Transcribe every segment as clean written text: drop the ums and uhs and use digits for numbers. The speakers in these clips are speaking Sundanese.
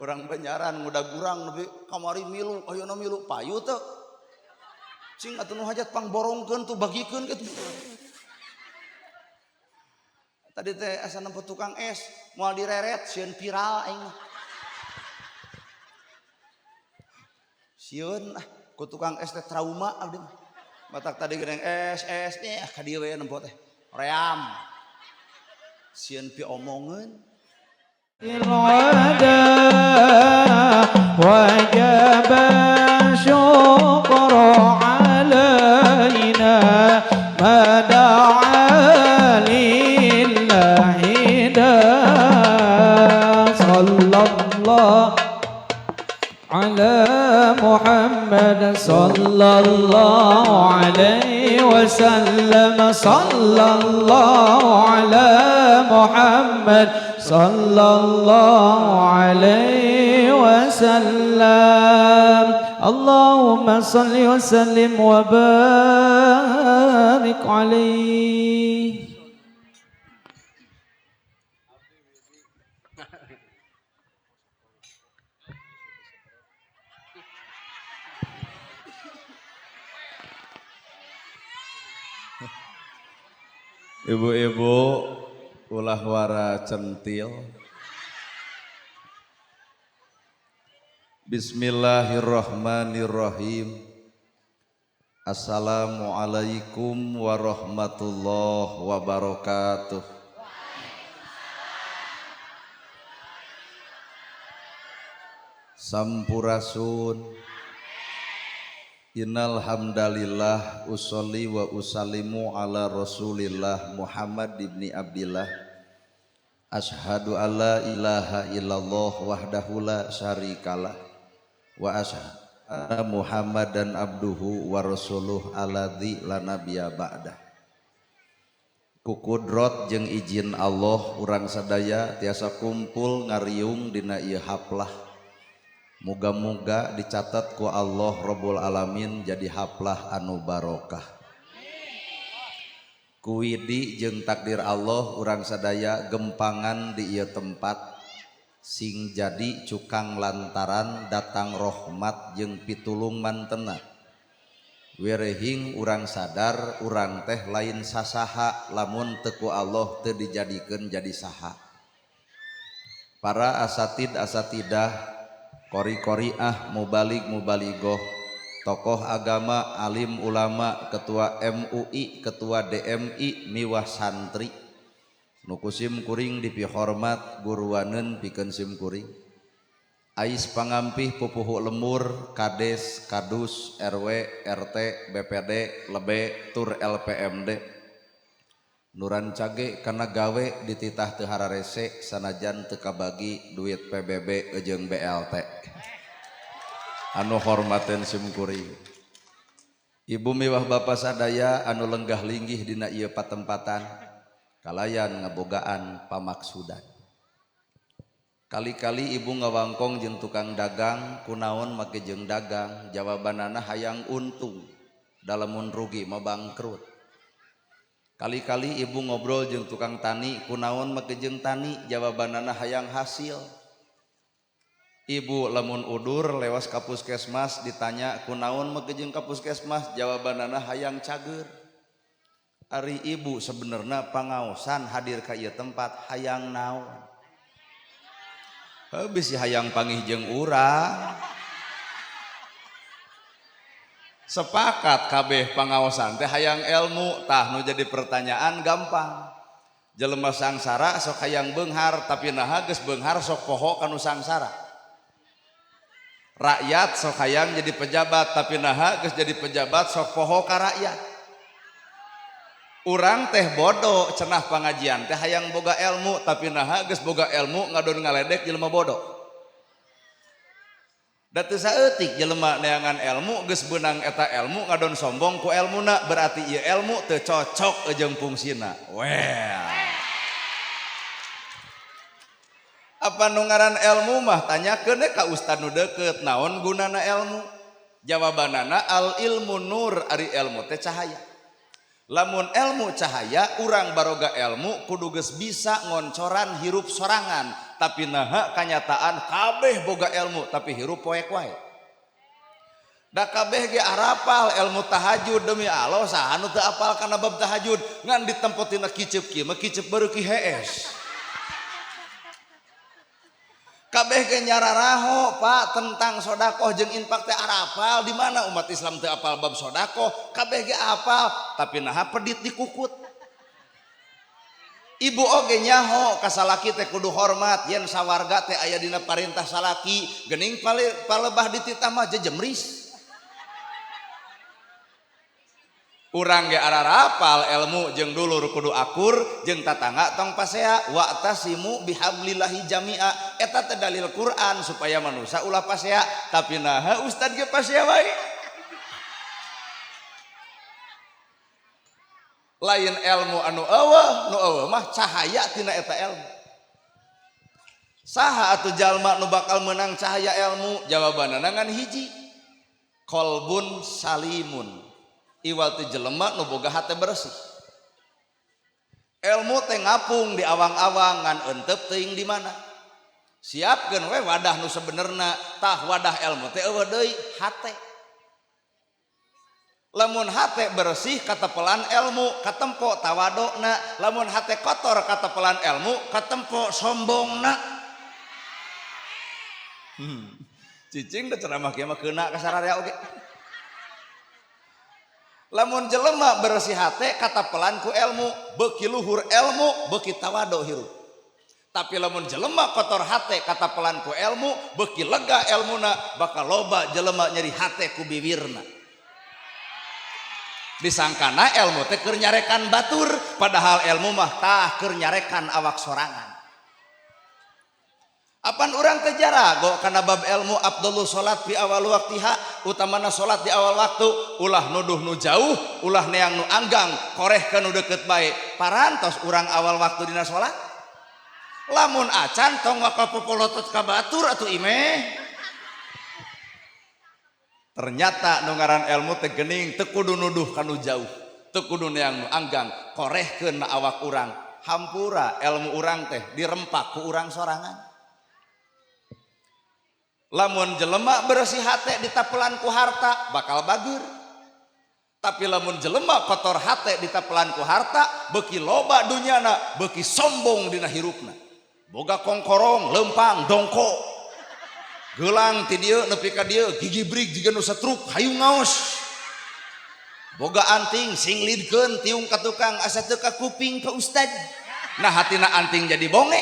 Urang Banjaran ngudag urang nepi kamari milu, ayeuna milu payu teu. Cing atuh nu hajat pangborongkeun tuh bagikeun kitu. Tadi teh asa nempo tukang es, moal direret sieun viral aing mah. Sieun ah ku tukang es teh trauma abdi mah. Matak tadi geuning es es nih ka dieu we nempo teh. Ream. Sieun piomongeun. وجب الشكر علينا ما دعا لله صلى الله على محمد صلى الله عليه وسلم صلى الله على محمد صلى الله عليه وسلم اللهم صل وسلم وبارك عليه. Ibu-ibu ulah wara centil. Bismillahirrahmanirrahim. Assalamualaikum warahmatullahi wabarakatuh. Sampurasun. Innal hamdalillah usolli wa usallimu ala Rasulillah Muhammad ibni Abdillah. Ashhadu alla ilaha illallah wahdahu la syarikalah wa ashhadu anna Muhammadan abduhu wa rasuluh alladzi la nabiyya ba'dah. Ku kudrot jeung izin Allah urang sadaya tiasa kumpul ngariung dina ieu haplah. Muga-muga dicatat ku Allah Rabbul Alamin jadi haplah anu barokah. Kuwidi jeung takdir Allah urang sadaya gempangan di ieu tempat sing jadi cukang lantaran datang rahmat jeung pitulung mantena. Werehing urang sadar urang teh lain sasaha lamun teu ku Allah teu dijadikeun jadi saha. Para asatid asatidah, kori-koriah, mubalik mubaligoh, tokoh agama, alim ulama, ketua MUI, ketua DMI, miwah santri nu ku sim kuring dipihormat guruaneun pikeun sim kuring. Ais pangampih pupuhu lemur, kades, kadus, RW, RT, BPD, lebe, tur LPMD nuran cage kana gawe dititah teu hararese sanajan teu kabagi duit PBB jeung BLT. Anu hormateun sim kuring. Ibu miwah bapa sadaya anu lenggah linggih dina ieu patempatan kalayan ngabogaan pamaksudan. Kali-kali ibu ngawangkong jeung tukang dagang kunaon make jeung dagang, jawabanana hayang untung, dalamun rugi mah bangkrut. Kali-kali ibu ngobrol jeung tukang tani kunaon make jeung tani, jawabanana hayang hasil. Ibu lamun udur lewas ka puskesmas ditanya kunaon make jeung ka puskesmas, jawabanana hayang cager. Ari ibu sebenarna pangaosan hadir ka ieu tempat hayang naon? Heuh bisi hayang pangih jeung urang. Sepakat kabeh pangaosan teh hayang ilmu, tah nu jadi pertanyaan gampang. Jelema sangsara sok hayang beunghar, tapi naha geus beunghar sok poho kanu sangsara. Rakyat sok hayang jadi pejabat, tapi naha geus jadi pejabat sok poho ka rakyat. Urang teh bodoh cenah pangajian teh hayang boga ilmu, tapi naha geus boga ilmu ngadon ngaledek jelema bodoh. Da teu saeutik jelema neangan ilmu geus beunang eta ilmu ngadon sombong ku elmuna, berarti ieu ilmu teu cocok jeung fungsina. Well. Apa nu ngaran ilmu mah tanyakeun ka ustad nu deukeut naon gunana ilmu. Jawabanana al ilmu nur, ari ilmu teh cahaya. Lamun ilmu cahaya, urang baroga ilmu kudu geus bisa ngoncoran hirup sorangan. Tapi naha kanyataan kabeh boga ilmu tapi hirup poek wae. Da kabeh ge arapal ilmu tahajud demi Allah saha nu teu apal kana bab tahajud ngan ditempotina kiceup kieu mah kiceup beureuk hees. Kabeh ge nyararaho Pak tentang sodakoh jeung infak teh arapal di mana umat Islam teu apal bab sodakoh kabeh ge apal tapi naha pedit dikukut. Ibu oge nyaho ka salaki teh kudu hormat yen sawarga teh aya dina parentah salaki geuning palebah dititah mah jejemris. Urang ge ararapal ilmu jeung dulur kudu akur jeung tatangga tong pasea wa'tasimu bihablillahi jami'a eta teh dalil Quran supaya manusia ulah pasea tapi naha ustad ge pasea wae. Lain ilmu anu eueuh nu eueuh mah cahaya tina eta ilmu. Saha atuh jalma nu bakal meunang cahaya ilmu? Jawabanna ngan hiji, qalbun salimun. Iwal teh jelema nu boga hate bersih. Ilmu teh ngapung di awang-awang ngan entep teuing di mana. Siapkeun we wadah nu sebenerna, tah wadah ilmu teh eueuh deui hate. Lamun hate bersih katepelan ilmu, katempo tawadona. Lamun hate kotor katepelan ilmu, katempo sombongna. Cicing da ceramah kieu mah keuna ka sararea oge. Lamun jelema bersih hate katapelan ku ilmu, beuki luhur ilmu, beuki tawado hirup. Tapi lamun jelema kotor hate katapelan ku ilmu, beuki lega ilmuna, bakal loba jelema nyeri hate ku biwirna. Disangkana ilmu teh keur nyarekan batur, padahal ilmu mah tah keur nyarekan awak sorangan. Apan urang teh jarago kana bab ilmu afdhalus salat fi awal waktiha, utamana salat di awal waktu, ulah nuduh nu jauh, ulah neang nu anggang, koreh ka nu deukeut bae. Parantos urang awal waktu dina salat. Lamun acan tong wakal popolotot ka batur atuh imeh. Ternyata nu ngaran ilmu teh geuning teu kudu nuduh ka nu jauh, teu kudu neang nu anggang, korehkeun na awak urang. Hampura ilmu urang teh dirempak ku urang sorangan. Lamun jelema bersih hate ditapelan ku harta bakal bager. Tapi lamun jelema kotor hate ditapelan ku harta beuki loba dunyana, beuki sombong dina hirupna. Boga kongkorong, lempang, dongko. Gelang ti dieu nepi ka dieu, gigi brig jiga nu satruk, hayu ngaos. Boga anting singlidkeun tiung ka tukang asa teu ka kuping ka ustad. Nah hatina anting jadi bonge.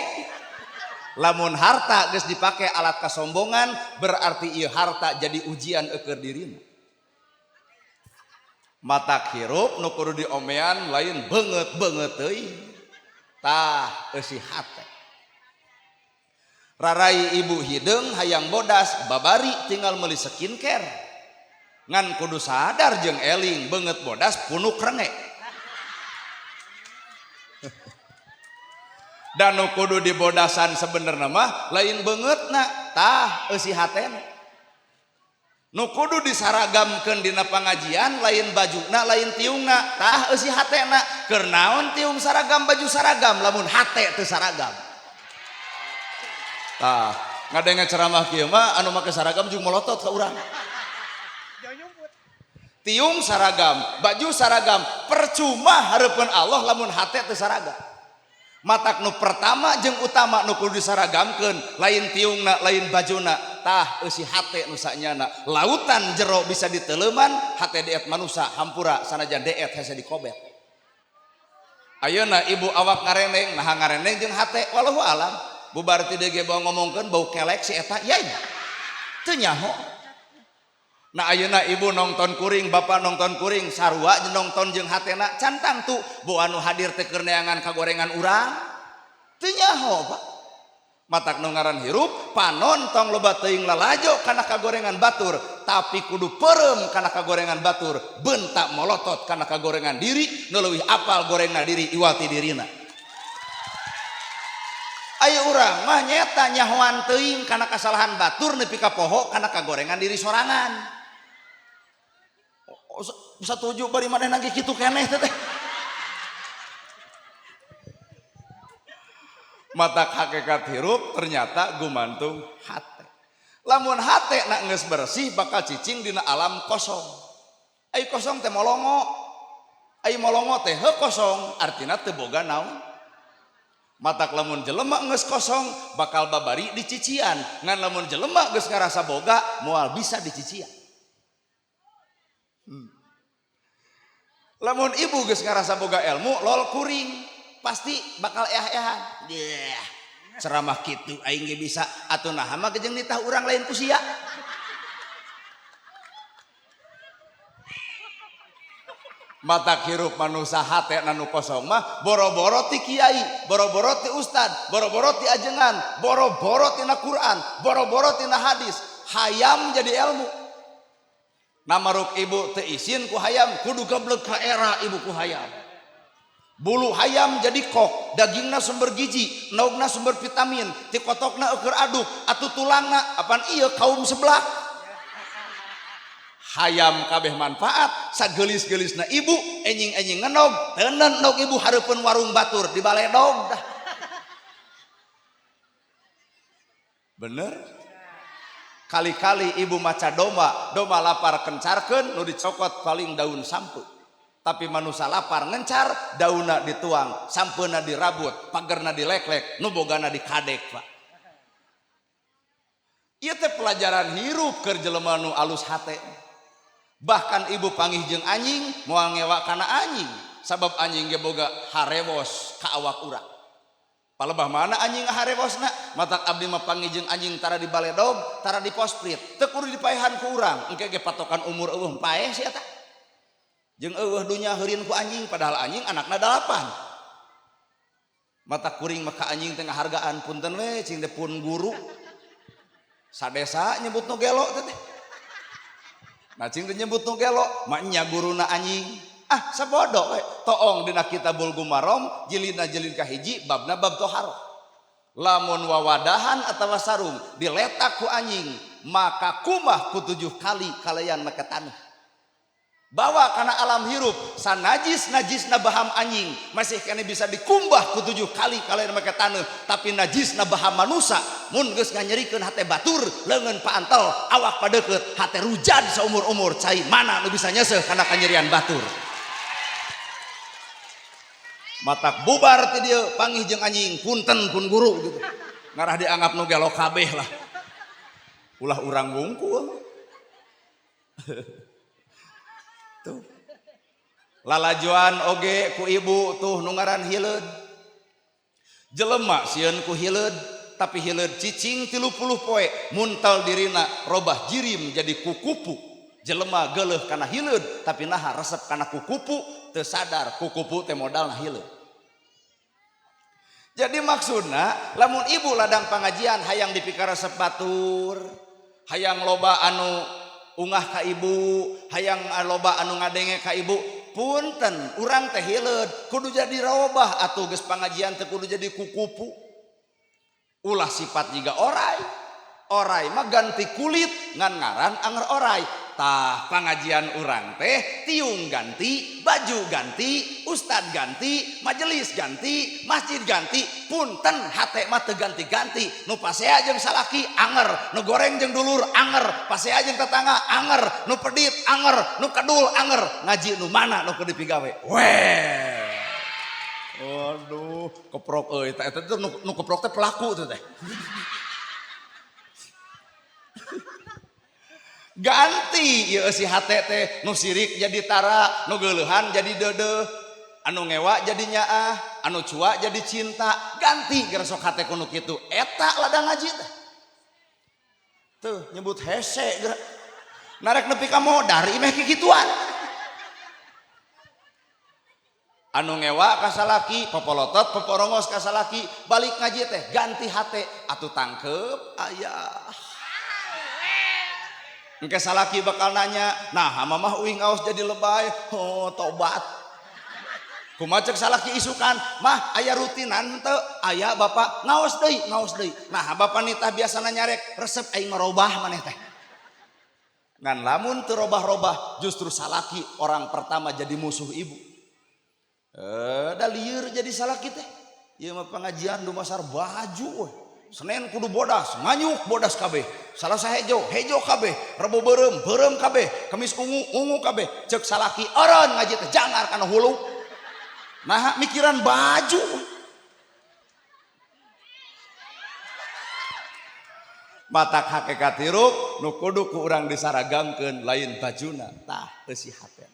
Lamun harta geus dipake alat kasombongan berarti ieu harta jadi ujian eukeun dirina. Matak hirup nu kudu diomean lain beungeut-beungeut teuing. Tah eusi hate. Rarai ibu hideung hayang bodas babari tinggal meuli skincare. Ngan kudu sadar jeung eling beungeut bodas punuk renge. Dan nu kudu dibodasan sebenarnya mah lain beungeutna tah eusi hatena. Nu kudu disaragamkeun dina pangajian lain bajuna lain tiungna tah eusi hatena. Keur naon tiung saragam baju saragam lamun hate teu saragam. Tah ngadenge ceramah kieu mah anu make saragam jeung molotot ka urang. Tiung saragam, baju saragam percuma hareupeun Allah lamun hate teu saragam. Matak nu pertama jeung utama nu kudu disaragamkeun lain tiungna lain bajuna tah eusi hate nu sanyana. Lautan jero bisa diteleman hate deet manusa hampura sanajan deet hese dikobet. Ayeuna ibu awak ngareneng naha ngareneng jeung hate wallahu alam. Bubar ti deui ge bawa ngomongkeun bau kelek si eta yai teu nyaho. Nah ayeuna ibu nongton kuring, bapak nongton kuring, sarua nongton jeung hatena can tangtu bo anu hadir teh keur neangan kagorengan urang. Teu nyaho, Pak. Matak nu ngaran hirup panon tong loba teuing lalajo kana kagorengan batur, tapi kudu peureum kana kagorengan batur, bentak molotot kana kagorengan diri, nu leuwih apal gorengna diri iwal ti dirina. Ayo urang mah nyeta nyahoan teuing kana kasalahan batur nepi ka poho kana kagorengan diri sorangan. Satuju bari manehna ge kitu keneh teh. Mata hakikat hirup ternyata gumantung hate. Lamun hate nak geus bersih bakal cicing dina alam kosong. Ai kosong teh molongo. Ai molongo teh heuh kosong, artina teu boga naon. Matak lamun jelema geus kosong bakal babari dicician. Ngan lamun jelema geus ngarasa boga moal bisa dicician. Lamun ibu geus ngarasa boga ilmu lol kuring pasti bakal eah-eahan. Yeah. Ceramah kitu aing ge bisa atuh naha mah jeung nitah urang lain ku sia. Matak hirup manusa hate nu kosong mah boro-boro ti kiai, boro-boro ti ustad, boro-boro ti ajengan, boro-boro tina Quran, boro-boro tina hadis, hayam jadi ilmu. Namaruk ibu teu isin ku hayam, kudu geblek ka era ibu ku hayam. Bulu hayam jadi kok, dagingna sumber gizi, naugna sumber vitamin, ti kotokna eueur aduk, atuh tulangna apan ieu kaum sebelah. Hayam kabeh manfaat, sageulis-geulisna ibu, enjing-enjing ngenog, teuneun nog ibu hareupeun warung batur di baledog dah. Bener? Kali-kali ibu maca domba, domba lapar kencarkeun, nu dicokot paling daun sampe. Tapi manusia lapar ngencar, daunna dituang, sampeuna dirabut, pagerna dileklek, nu bogana dikadek, Pak. Ieu teh pelajaran hirup keur jelema nu alus hate. Bahkan ibu pangih jeung anjing moal ngewa kana anjing, sabab anjing ge boga harewos ka awak urang. Palebah mana anjing harewosna? Matak abdi mah pangih jeung anjing tara di baledog, tara di posprit, teu kudu dipaehan ku urang. Engke ge patokan umur eueuh paeh sia eta. Jeung eueuh dunya heurin ku anjing, padahal anjing anakna 8. Mata kuring maka anjing teh ngahargaan, punten we cing teh pun guru. Sadesa nyebut nu gelo teh. Nah cing teh nyebut nu gelo, mah nya guruna anjing. Ah sabodo we, toong dina Kitabul Gumarom, jilidna jilid kahiji, babna bab toharoh. Lamun wawadahan atawa sarung diletak ku anjing, maka kumah ku 7 kali kalayan make taneuh. Bawa karena alam hirup sanajis najisna baham anjing masih kene bisa dikumbah ku 7 kali kalian make taneuh, tapi najisna baham manusa mun geus nganyerikeun hate batur leungeun paantel awak padeukeut hate rujad saumur-umur cai mana nu bisa nyeseuh kana kanyerian batur. Matak bubar ti dieu pangih jeung anjing punten pun guru gitu ngarah dianggap nu gelo kabeh lah ulah urang wungkul. Tuh. Lalajuan oge ku ibu tuh nu ngaran hileud. Jelema sieun ku hileud, tapi hileud cicing 30 poe muntal dirina robah jirim jadi kukupu. Jelema geuleuh kana hileud, tapi naha resep kana kukupu, teu sadar kukupu teh modalna hileud. Jadi maksudna lamun ibu ladang pangajian hayang dipikaresep batur, hayang loba anu ungah ka ibu, hayang loba anu ngadenge ka ibu, punten urang teh hileud kudu jadi robah atuh geus pangajian teh kudu jadi kukupu. Ulah sifat jiga orai. Orai mah ganti kulit ngan ngaran anger orai. Tah pangajian urang teh tiung ganti, baju ganti, ustad ganti, majelis ganti, masjid ganti, punten hate mah teu ganti-ganti. Nu pasea jeung salaki anger, nu goreng jeung dulur anger, pasea jeung tetangga anger, nu pedit anger, nu kedul anger, ngaji nu mana nu kudu dipigawe. Weh. Waduh, keprok euy, eta teh nu keprok teh pelaku teh teh. Ganti ieu si hate teh nu sirik jadi tara, nu geuleuhan jadi deudeuh, anu ngewa jadi nyaah, anu cua jadi cinta. Ganti geura sok hate ku nu kitu. Eta ladang ngaji teh. Tuh nyebut hese geura. Narek nepi ka modar imeh kikituan. Anu ngewa ka salaki, popolotot poporongos ka salaki, balik ngaji teh ganti hate atuh tangkep ayah. Engke salaki bakal nanya, nah mamah uing ngaos jadi lebay, oh tobat. Kumaha cek salaki isukan, mah aya rutinan teu, aya bapak ngaos deui, ngaos deui. Nah bapak nitah biasana nyarek, resep aing marobah maneh teh. Ngan lamun teu robah-robah, justru salaki orang pertama jadi musuh ibu. Da lieur jadi salaki teh. Ieu mah pengajian dumasar baju we. Senin kudu bodas, nganyuk bodas kabeh. Salasa hejo, hejo kabeh. Rebo beureum, beureum kabeh. Kemis ungu, ungu kabeh. Ceuk salaki eureun ngaji teh jangar kana hulu. Nah, mikiran baju. Matak hakikat hirup nu kudu ku urang disaragamkeun lain bajuna, tah eusi hatena.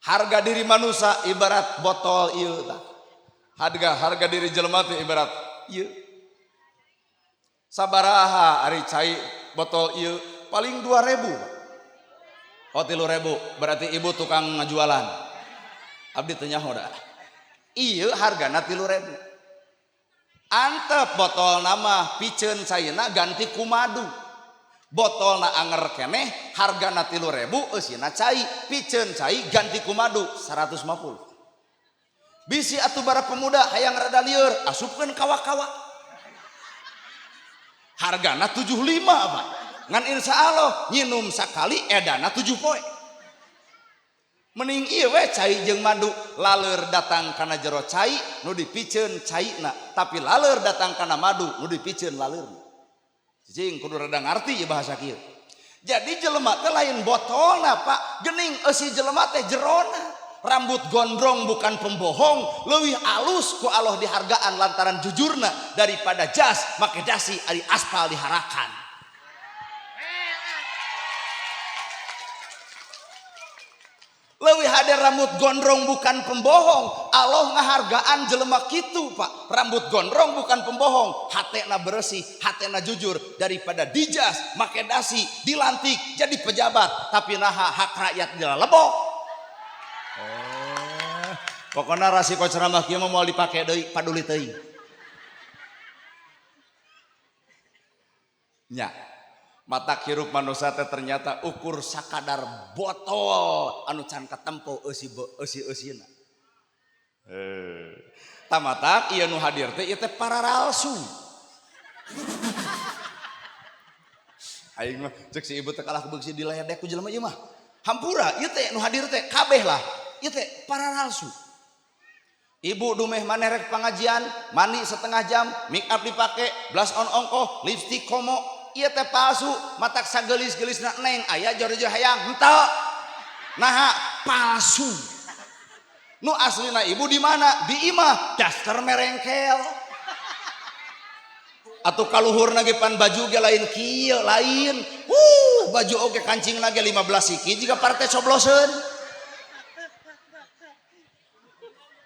Harga diri manusia ibarat botol ieu tah. Harga diri jelema teh ibarat ieu. Sabaraha ari cai botol ieu paling 2.000. Oh 3.000, berarti ibu tukang ngajualan. Abdi teu nyaho da. Ieu hargana 3.000. Antep botol nama piceun caina ganti ku madu. Botolna anger keneh hargana 3.000 eusina cai, piceun cai ganti ku madu 150. Bisi atuh bara pemuda hayang rada lieur asupkeun kawa-kawa. Hargana 75 Pak. Ngan insya Allah nyinum sakali edana 7 poe. Mending ieu we cai jeung madu, laleur datang kana jero cai nu dipiceun caina, tapi laleur datang kana madu nu dipiceun laleurna. Cicing kudu rada ngarti ieu bahasa kieu. Jadi jelema teh lain botolna Pak, geuning eusi jelema teh jerona. Rambut gondrong bukan pembohong, leuwih alus ku Allah dihargaan lantaran jujurna daripada jas make dasi ari aspal diharakan. Leuwih hade rambut gondrong bukan pembohong, Allah ngahargaan jelema kitu Pak. Rambut gondrong bukan pembohong, hatena bersih, hatena jujur daripada dijas make dasi dilantik jadi pejabat tapi naha hak rakyat dilalebok. Pokoknya rasiko ceramah kieu mah moal dipake deui paduli teuing. Nya. Mata hirup manusia teh ternyata ukur sakadar botol anu can katempo eusi eusi-eusina. Tamatak ieu nu hadir teh ieu teh pararalsu. Aing mah ceuk si ibu teh kalah beungsi diledek ku jelema ieu mah. Hampura ieu teh nu hadir teh kabeh lah. Ieu teh pararalsu. Ibu dumeh maneh rek pengajian, mandi setengah jam, make up dipake, blush on ongkoh, lipstick komo, ieu teh palsu, matak sagelis-gelisna neng aya jor-jor hayang henteu. Naha palsu. Nu aslina ibu di mana? Di imah, daster merengkel. Atuh kaluhurna ge pan baju ge lain kieu, lain. Baju oge kancingna ge 15 siki jiga partai cobloseun.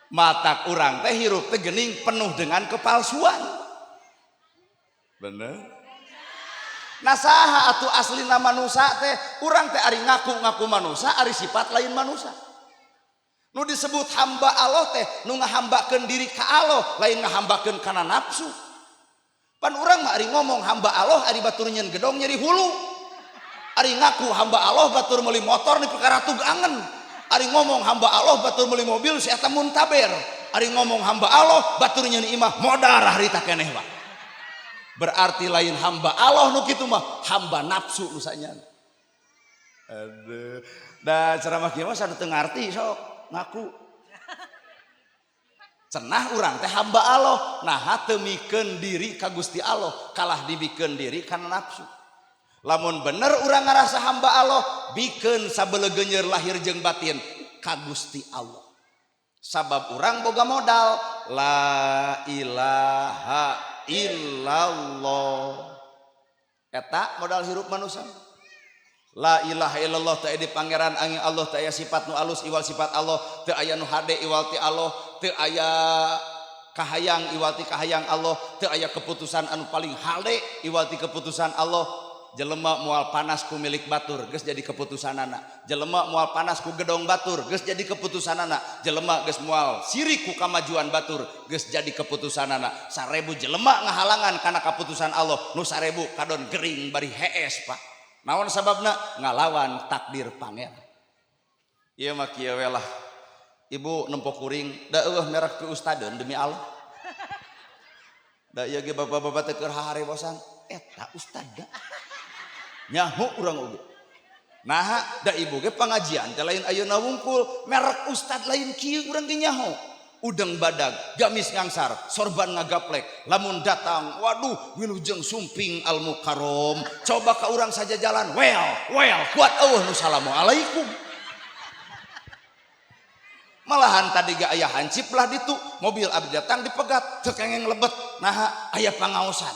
Matak urang teh hirup teh geuning penuh dengan kepalsuan. Bener? Nah saha atuh aslina manusa teh? Urang teh ari ngaku-ngaku manusa, ari sifat lain manusa. Nu disebut hamba Allah teh nu ngahambakeun diri ka Allah, lain ngahambakeun kana nafsu. Pan urang mah ari ngomong hamba Allah ari batur nyeun gedong nyeri hulu. Ari ngaku hamba Allah batur meuli motor di perkara tugangan. Ari ngomong hamba Allah batur meuli mobil si eta muntaber. Ari ngomong hamba Allah batur nyeun imah modar harita keneh Pak. Berarti lain hamba Allah nu kitu mah, hamba nafsu nu sanyana. Aduh. Da ceramah kieu mah sadu teu ngarti sok ngaku. Cenah urang teh hamba Allah, naha teu mikeun diri ka Gusti Allah, kalah dibikeun diri kana nafsu. Lamun bener urang ngarasa hamba Allah, bikeun sabelegeuneur lahir jeung batin ka Gusti Allah. Sabab urang boga modal la ilaha illallah. Eta modal hirup manusia. La ilaha illallah teu aya di pangeran angin Allah, teu aya sifat nu alus iwal sifat Allah, teu aya nu hade iwal ti Allah, teu aya kahayang iwal ti kahayang Allah, teu aya keputusan anu paling hade iwal ti keputusan Allah. Jelema moal panas ku milik batur geus jadi keputusanana. Jelema moal panas ku gedong batur geus jadi keputusanana. Jelema geus moal sirik ku kamajuan batur geus jadi keputusanana. 1000 jelema ngahalangan kana kaputusan Allah, nu 1000 kadon gering bari hees Pak. Naon sababna? Ngalawan takdir pangeran. Ieu mah kieu we lah. Ibu nempo kuring da eueuh merek pi ustadeun demi Allah. Da ieu ge bapak-bapak teh keur haharebosan eta ustad. Nyaho urang oge. Naha da ibu ge pangajian teh lain ayeuna wungkul, merek ustad lain kieu urang ge nyaho. Udeng badag, gamis ngangsar, sorban ngagaplek, lamun datang, waduh, wilujeng sumping al mukarrom. Coba ka urang saja jalan, well, well, kuat eueuh nu salamualaikum. Malahan tadi ge aya hancip lah ditu, mobil abdi datang dipegat, teu kengeng lebet, naha aya pangaosan.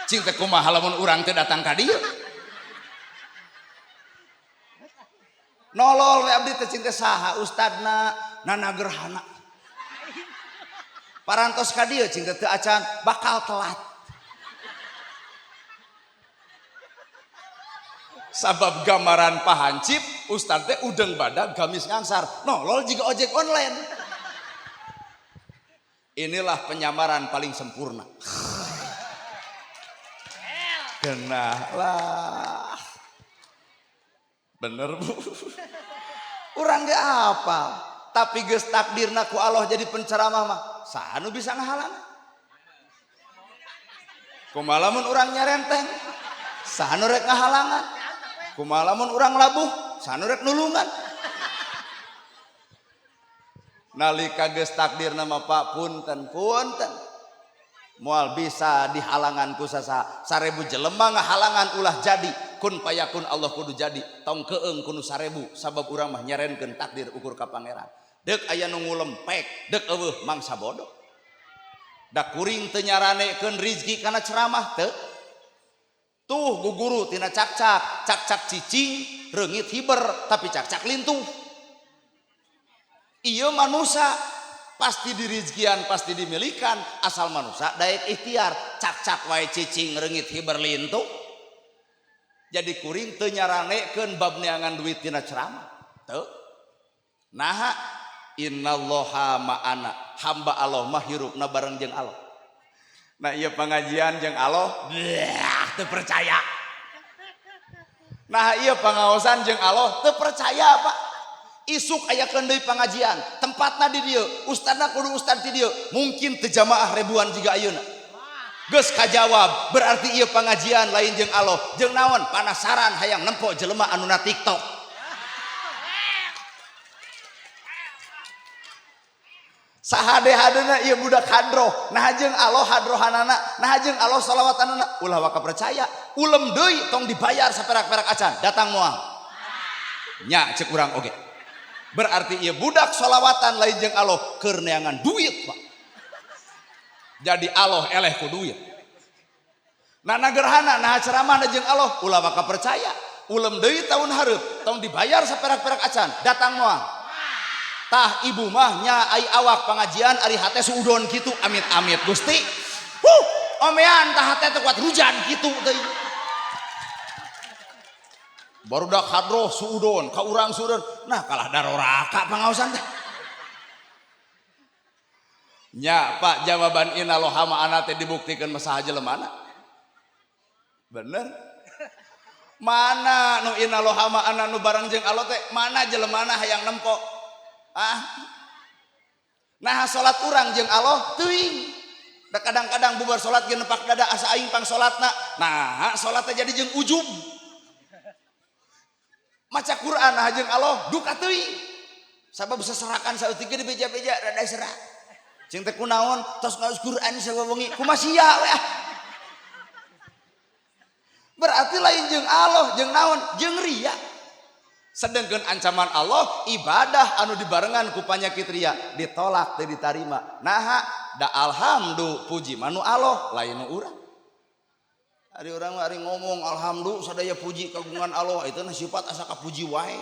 Cing teh kumaha lamun urang teh datang ka dieu? Nolol we abdi teh cing teh saha ustadna? Nana gerhana. Parantos ka dieu cing teh teu acan bakal telat. Sabab gambaran pahancip ustad teh udeng badag gamis ngangsar. Nolol jiga ojek online. Inilah penyamaran paling sempurna. Genah lah. Bener bu. Urang ge apa? Tapi geus takdirna ku Allah jadi penceramah mah saha nu bisa ngahalang? Kumaha lamun urang nyarenteng? Saha nu rek ngahalangan? Kumaha lamun urang labuh? Saha nu rek nulungan? Nalika geus takdirna mah Pak punten punten. Moal bisa dihalangan ku sasaha. 1000 jelema ngahalangan ulah jadi. Kun payakun Allah kudu jadi. Tong keung kunu 1000 sabab urang mah nyarenkeun takdir ukur ka pangeran. Deuk aya nu ngulempek, deuk eueuh mangsa bodoh. Da kuring teu nyaranekeun rizki kana ceramah teu. Tuh guguru tina cakcak, cakcak cicing, reungit hiber, tapi cakcak lintuh. Ieu manusa pasti dirizkian, pasti dimilikan, asal manusa daek ikhtiar, cakcak wae cicing reungit hiber lintuh. Jadi kuring teu nyaranekeun bab neangan duit tina ceramah. Teu. Naha innallaha ma'ana, hamba Allah mah hirupna bareng jeung Allah. Nah ieu pengajian jeung Allah, teu percaya. Nah ieu pangaosan jeung Allah teu percaya Pak. Isuk aya deui pengajian, tempatna di dieu, ustadna kudu ustad di dieu, mungkin teu jamaah ribuan jiga ayeuna. Geus kajawab, berarti ieu pengajian lain jeung Allah, jeung naon? Panasaran hayang nempo jelema anu na TikTok. Sahade-hadena ieu budak hadroh, nah jeung Allah hadrohanana, nah jeung Allah salawatanana, ulah waka percaya, ulem deui tong dibayar saperak-perak acan, datang moal. Nya ceuk urang oge. Berarti ieu budak solawatan lain jeung Allah keur neangan duit Pak. Jadi Allah eleh ku duit. Nah gerhana nah ceramah jeung Allah ulah waka percaya, ulem deui tahun hareup tong dibayar saperak-perak acan, datang moal. Tah ibu mah nya ai awak pengajian ari hate suudon kitu amit-amit Gusti. Huh, omean tah hate teh kuat hujan kitu teh. Barudak hadroh suudon ka urang suudon. Nah kalah daroraka pangaosan teh. Nya Pak jawaban innallaha ma'ana teh dibuktikeun mah saha jelemana. Bener. Mana nu innallaha ma'ana nu bareng jeung Allah teh mana jelemana hayang nempo. Ah. Nah salat urang jeung Allah teuing. Da kadang-kadang bubar salat ge nepak dada asa aing pang salatna. Nah salat teh jadi jeung ujub. Maca Quran nah jeung Allah duka teuing. Sabab seserakan saeutik ge dibeja-beja rada serak. Cing teh kunaon tos ngaos Quran sawengi kumaha sia we ah. Berarti lain jeung Allah jeung naon jeung ria. Sedangkan ancaman Allah ibadah anu dibarengan ku panyakit ria ditolak teu ditarima. Naha da alhamdu puji manu Allah lain nu urang. Ari urang mah ari ngomong alhamdu sadaya puji kagungan Allah itu na sifat asa kapuji wae.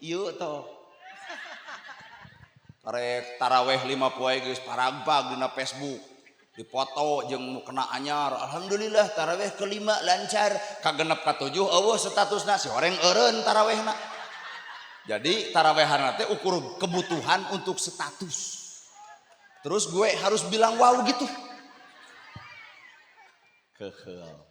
Ieu toh. Karek taraweh 5 poe geus paragbag dina Facebook. Dipoto jeung nu kena anyar alhamdulillah taraweh kelima lancar kagenep katujuh eueuh statusna si horeng eureun tarawehna. Jadi tarawehan teh ukur kebutuhan untuk status. Terus gue harus bilang wow gitu. Kehel.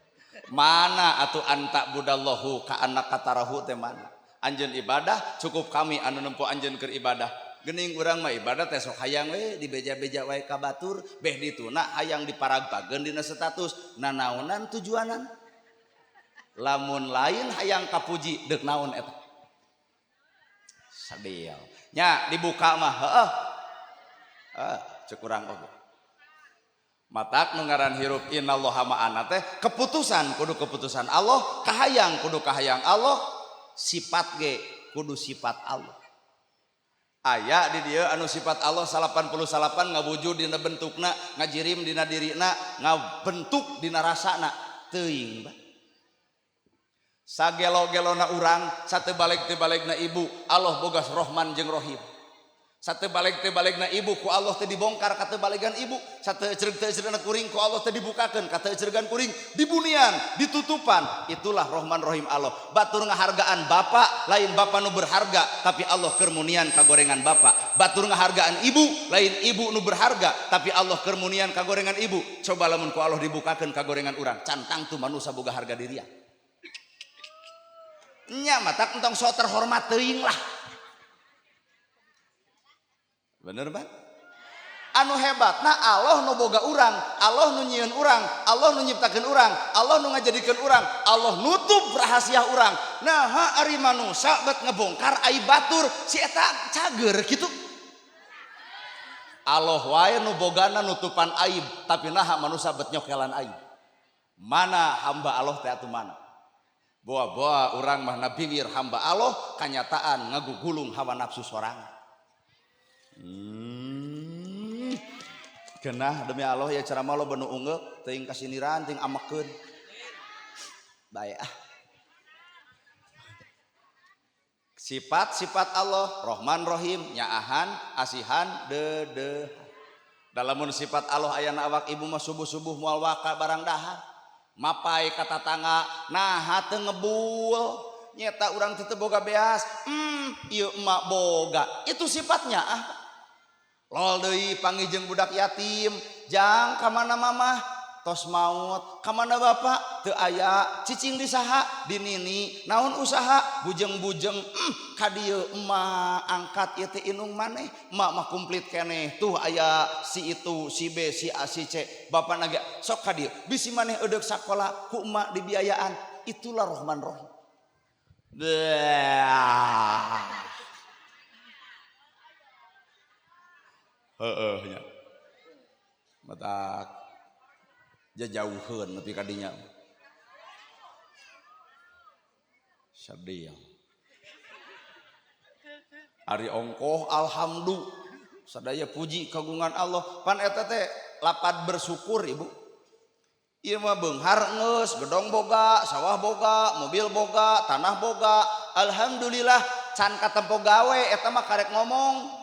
Mana atuh anta budallahu ka anak katarahu teh mana? Anjeun ibadah cukup kami anu nempo anjeun keur ibadah. Geuning urang mah ibadah teh sok hayang we dibeja-beja wae ka batur, beh dituna hayang diparagbageun dina status. Nanaonan tujuanan? Lamun lain hayang kapuji deuk naon eta? Sadil. Nya dibuka mah heueuh. Ah, cek urang oge. Matak nu ngaran hirup innallaha ma'ana teh keputusan kudu keputusan Allah, kahayang kudu kahayang Allah, sifat ge kudu sifat Allah. Aya di dieu anu sifat Allah 88 ngawujud dina bentukna, ngajirim dina dirina, ngabentuk dina rasana, teuing bah. Sagelo-gelona urang, sate balik-tebalikna ibu, Allah bogas Rohman jeung Rohim. Sate balik-tebalikna ibu ku Allah teh dibongkar ka tebalikan ibu, sate ecreg teu ecregna kuring ku Allah teh dibukakeun ka teu ecregan kuring, dibunian, ditutupan. Itulah Rohman Rohim Allah. Batur ngahargaan bapak, lain bapak nu berharga, tapi Allah keur munian kagorengan bapak. Batur ngahargaan ibu, lain ibu nu berharga, tapi Allah keur munian kagorengan ibu. Coba lamun ku Allah dibukakeun kagorengan urang, cantang tuh manusia boga harga dirian. Nya matak entong sok terhormat teuing lah. Bener ban? Anu hebat nah Allah nu boga urang, Allah nu nyieun urang, Allah nu nyiptakeun urang, Allah nu ngajadikeun urang, Allah nutup rahasia urang. Nah, ari manusia bet ngebongkar aib batur si eta cager kitu. Allah wae nu bogana nutupan aib, tapi naha manusia bet nyokelan aib. Mana hamba Allah teh atuh mana? Boa-boa urang mah nabiwir hamba Allah, kanyataan ngagugulung hawa nafsu sorangan. Genah demi Allah ya ceramah lo benu ungeuk teuing kasiniran teuing amekeun. Bae ah. Sifat-sifat Allah Rohman Rohim, nyaahan, asihan, deudeuh. Dalamun sifat Allah ayana awak ibu mah subuh-subuh moal waka barang dahar. Mapai ka tatangga naha teu ngebul. Nyeta urang teu boga beas. Ieu emak boga. Itu sifatnya ah. Lol deui panggih jeung budak yatim, jang ka mana mamah tos maut, ka mana bapak teu aya, cicing di saha, di nini, naon usaha, bujeng-bujeng, ka dieu emak angkat ieu teh inung maneh, emak mah komplit keneh, tuh aya si itu, si B, si A, si C, bapak nage sok ka dieu, bisi maneh eudeuk sakola ku emak dibiayaan, itulah Rohman Rohim. Dah. Heeh nya. Matak jajauheun nepi ka dinya. Sedih. Ari ongkoh alhamdulillah. Sadaya puji kagungan Allah. Pan eta teh lapad bersyukur ibu. Ieu mah beunghar geus, gedong boga, sawah boga, mobil boga, tanah boga. Alhamdulillah can katempo gawe eta mah karek ngomong.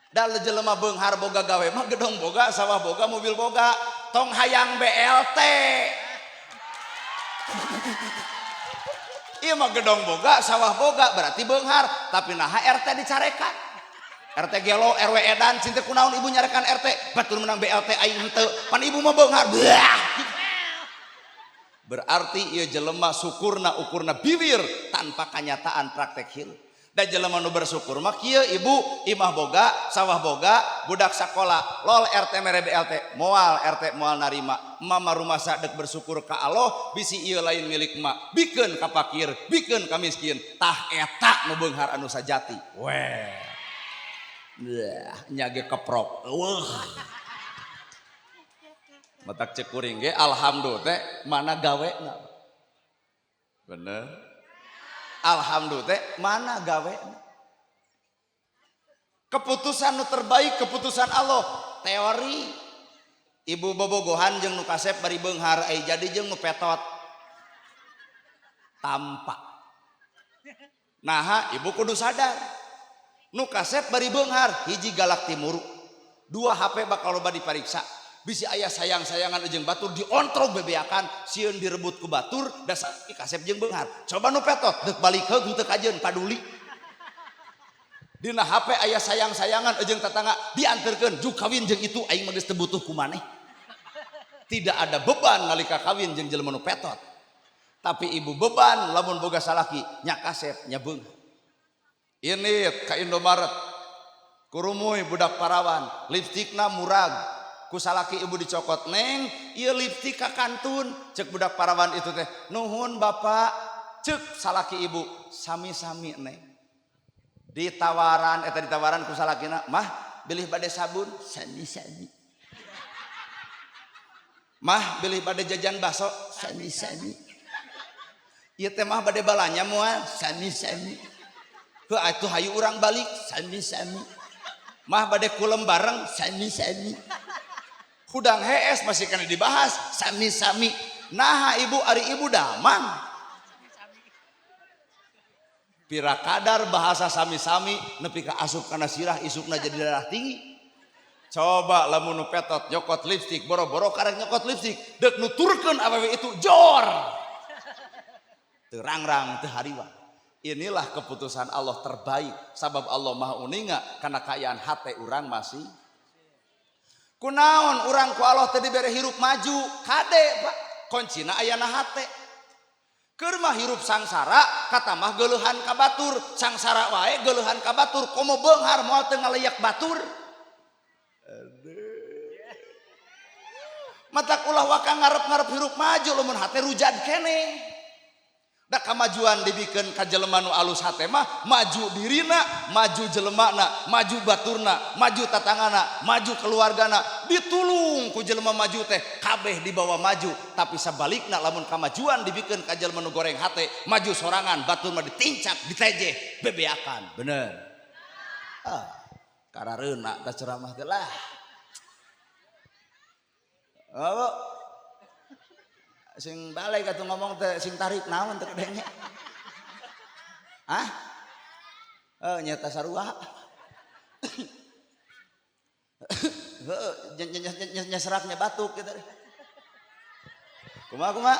Da jelema beunghar boga gawe mah gedong boga, sawah boga, mobil boga, tong hayang BLT. Ieu mah gedong boga, sawah boga berarti beunghar, tapi naha RT dicarekan. RT gelo, RW edan, cinta kunaon ibu nyarekan RT, batur menang BLT aing henteu, pan ibu mah beunghar. Berarti ieu jelema syukurna ukurna bibir tanpa kanyataan praktek hirup. Da jelema nu bersyukur mah kieu ibu, imah boga, sawah boga, budak sakola, lol RT mere BLT, moal RT moal narima. Mama rumah sadek bersyukur ka Allah, bisi ieu lain milik emak, bikeun ka fakir, bikeun ka miskin, tah eta nu beunghar anu sajati. Weh. Dah, nya ge keprok. Eueuh. Matak cek kuring ge alhamdulillah teh mana gawena. Bener. Alhamdulillah teh mana gawena. Keputusan nu terbaik keputusan Allah. Teori ibu bobogohan jeung nu kasep bari beunghar ai jadi jeung nu petot. Tampak. Naha ibu kudu sadar. Nu kasep bari beunghar hiji galak timuru. 2 HP bakal loba dipariksa. Bisi aya sayang-sayangan jeung batur diontrog bebeakan sieun direbut ku batur dasar kasep jeung beunghar. Coba nu petot deuk balik heug henteu kajeun paduli. Dina HP aya sayang-sayangan jeung tetangga dianterkeun juk kawin jeung itu aing mah geus teu butuh ku maneh. Tidak ada beban nalika kawin jeung jelema nu petot. Tapi ibu beban lamun boga salaki nya kasep nya beunghar. Ini ka Indomaret kurumuy budak parawan lipstikna murag. Ku salaki ibu dicokot neng ieu lipstik ka kantun cek budak parawan itu teh nuhun bapak cek salaki ibu sami-sami neng ditawaran eta ditawaran ku salakina mah bilih bade sabun sami-sami. Mah bilih bade jajan bakso sami-sami. Ieu teh mah bade balanya moal sami-sami. Heuh atuh hayu urang balik sami-sami. Mah bade kulem bareng sami-sami. Hudang hees masih kena dibahas sami-sami. Naha ibu ari ibu damang. Pira kadar bahasa sami-sami nepi ka asup kana sirah isukna jadi darah tinggi. Coba lamun nu petot nyokot lipstik boro-boro karek nyokot lipstik deuk nuturkeun awewe itu jor. Teu rangrang teu hariwang. Inilah keputusan Allah terbaik sabab Allah Maha uninga kana kaayaan hate urang masih. Kunaon urang ku Allah teh dibere hirup maju kade Pak kuncina ayana hate. Keur mah hirup sangsara katamah geuleuhan ka batur sangsara wae geuleuhan ka batur komo beunghar moal teu ngaleyak batur. Matak ulah waka ngarep-ngarep hirup maju lamun hate rujad keneh. Da kamajuan dibikeun ka jelema nu alus hate mah maju dirina, maju jelemana, maju baturna, maju tatangana, maju keluargana, ditulung ku jelema maju teh kabeh dibawa maju. Tapi sabalikna lamun kamajuan dibikeun ka jelema nu goreng hate, maju sorangan, batur mah ditincak, ditejeh, bebeakan. Bener. Ah, karareuna ta ceramah teh lah. Oh, sing balik atuh ngomong teh sing tarik naon teh kedenge. Hah? Oh, nyata sarua. Heuh, nyeseraknya batuk gitu. Kumaha kumaha?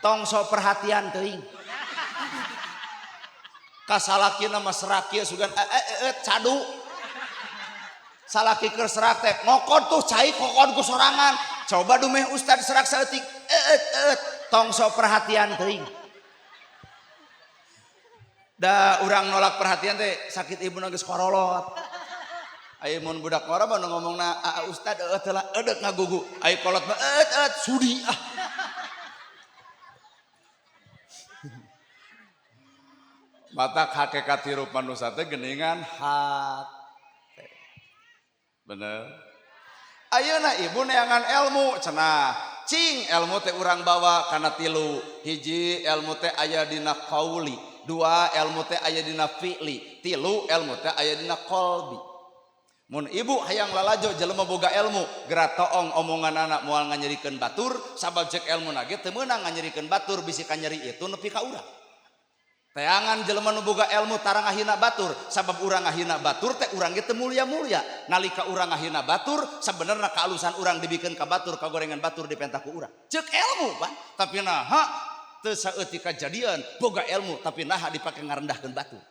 Tong sok perhatian teuing. Kasalakina mah serak ieu sugan cadu. Salaki keur serak teh ngokod tuh cai kokod ku sorangan. Coba dumeh ustad serak saeutik tong sok perhatian teuing. Da urang nolak perhatian teh sakit ibu geus korolot. Aya mun budak ngora mah nu ngomongna aa ustad eueuh teh lah eudek ngagugu. Aya kolot mah eut sudi ah. Matak hakikat hirup manusia teh geuningan hate. Bener. Ayeuna ibu neangan ilmu cenah cing ilmu teh urang bawa kana tilu hiji ilmu teh aya dina qauli, dua ilmu teh aya dina fi'li, tilu ilmu teh aya dina qalbi. Mun ibu hayang lalajo jelema boga ilmu geura toong omongan anak moal nganyerikeun batur sabab cek ilmu na ge teu meunang nganyerikeun batur bisi kanyeri itu nepi ka urang. Teangan jelema nu boga ilmu tara ngahina batur sabab urang ngahina batur teh urang ge teu mulia-mulia. Nalika urang ngahina batur sabenerna kaalusan urang dibikeun ka batur kagorengan batur dipenta ku urang. Ceuk ilmu pan tapi naha teu saeutik kajadian boga ilmu tapi naha dipake ngarendahkeun batur.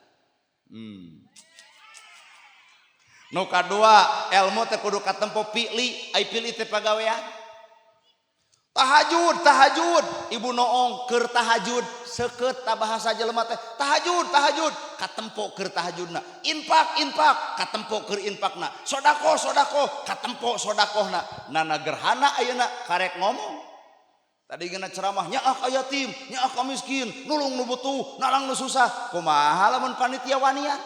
Nu kadua ilmu teh kudu katempo fi'li, ai fi'li teh pagawean. Tahajud, tahajud, ibu noong keur tahajud, seukeut ta bahasa jelema teh. Tahajud, tahajud, katempo keur tahajudna. Infak, infak, katempo keur infakna. Sodakoh, sodakoh, katempo sodakohna. Nana gerhana ayeuna karek ngomong. Tadi geuna ceramah nyaah ka yatim, nyaah ka miskin, nulung nu butuh, nalang nu susah. Kumaha lamun panitia wanian?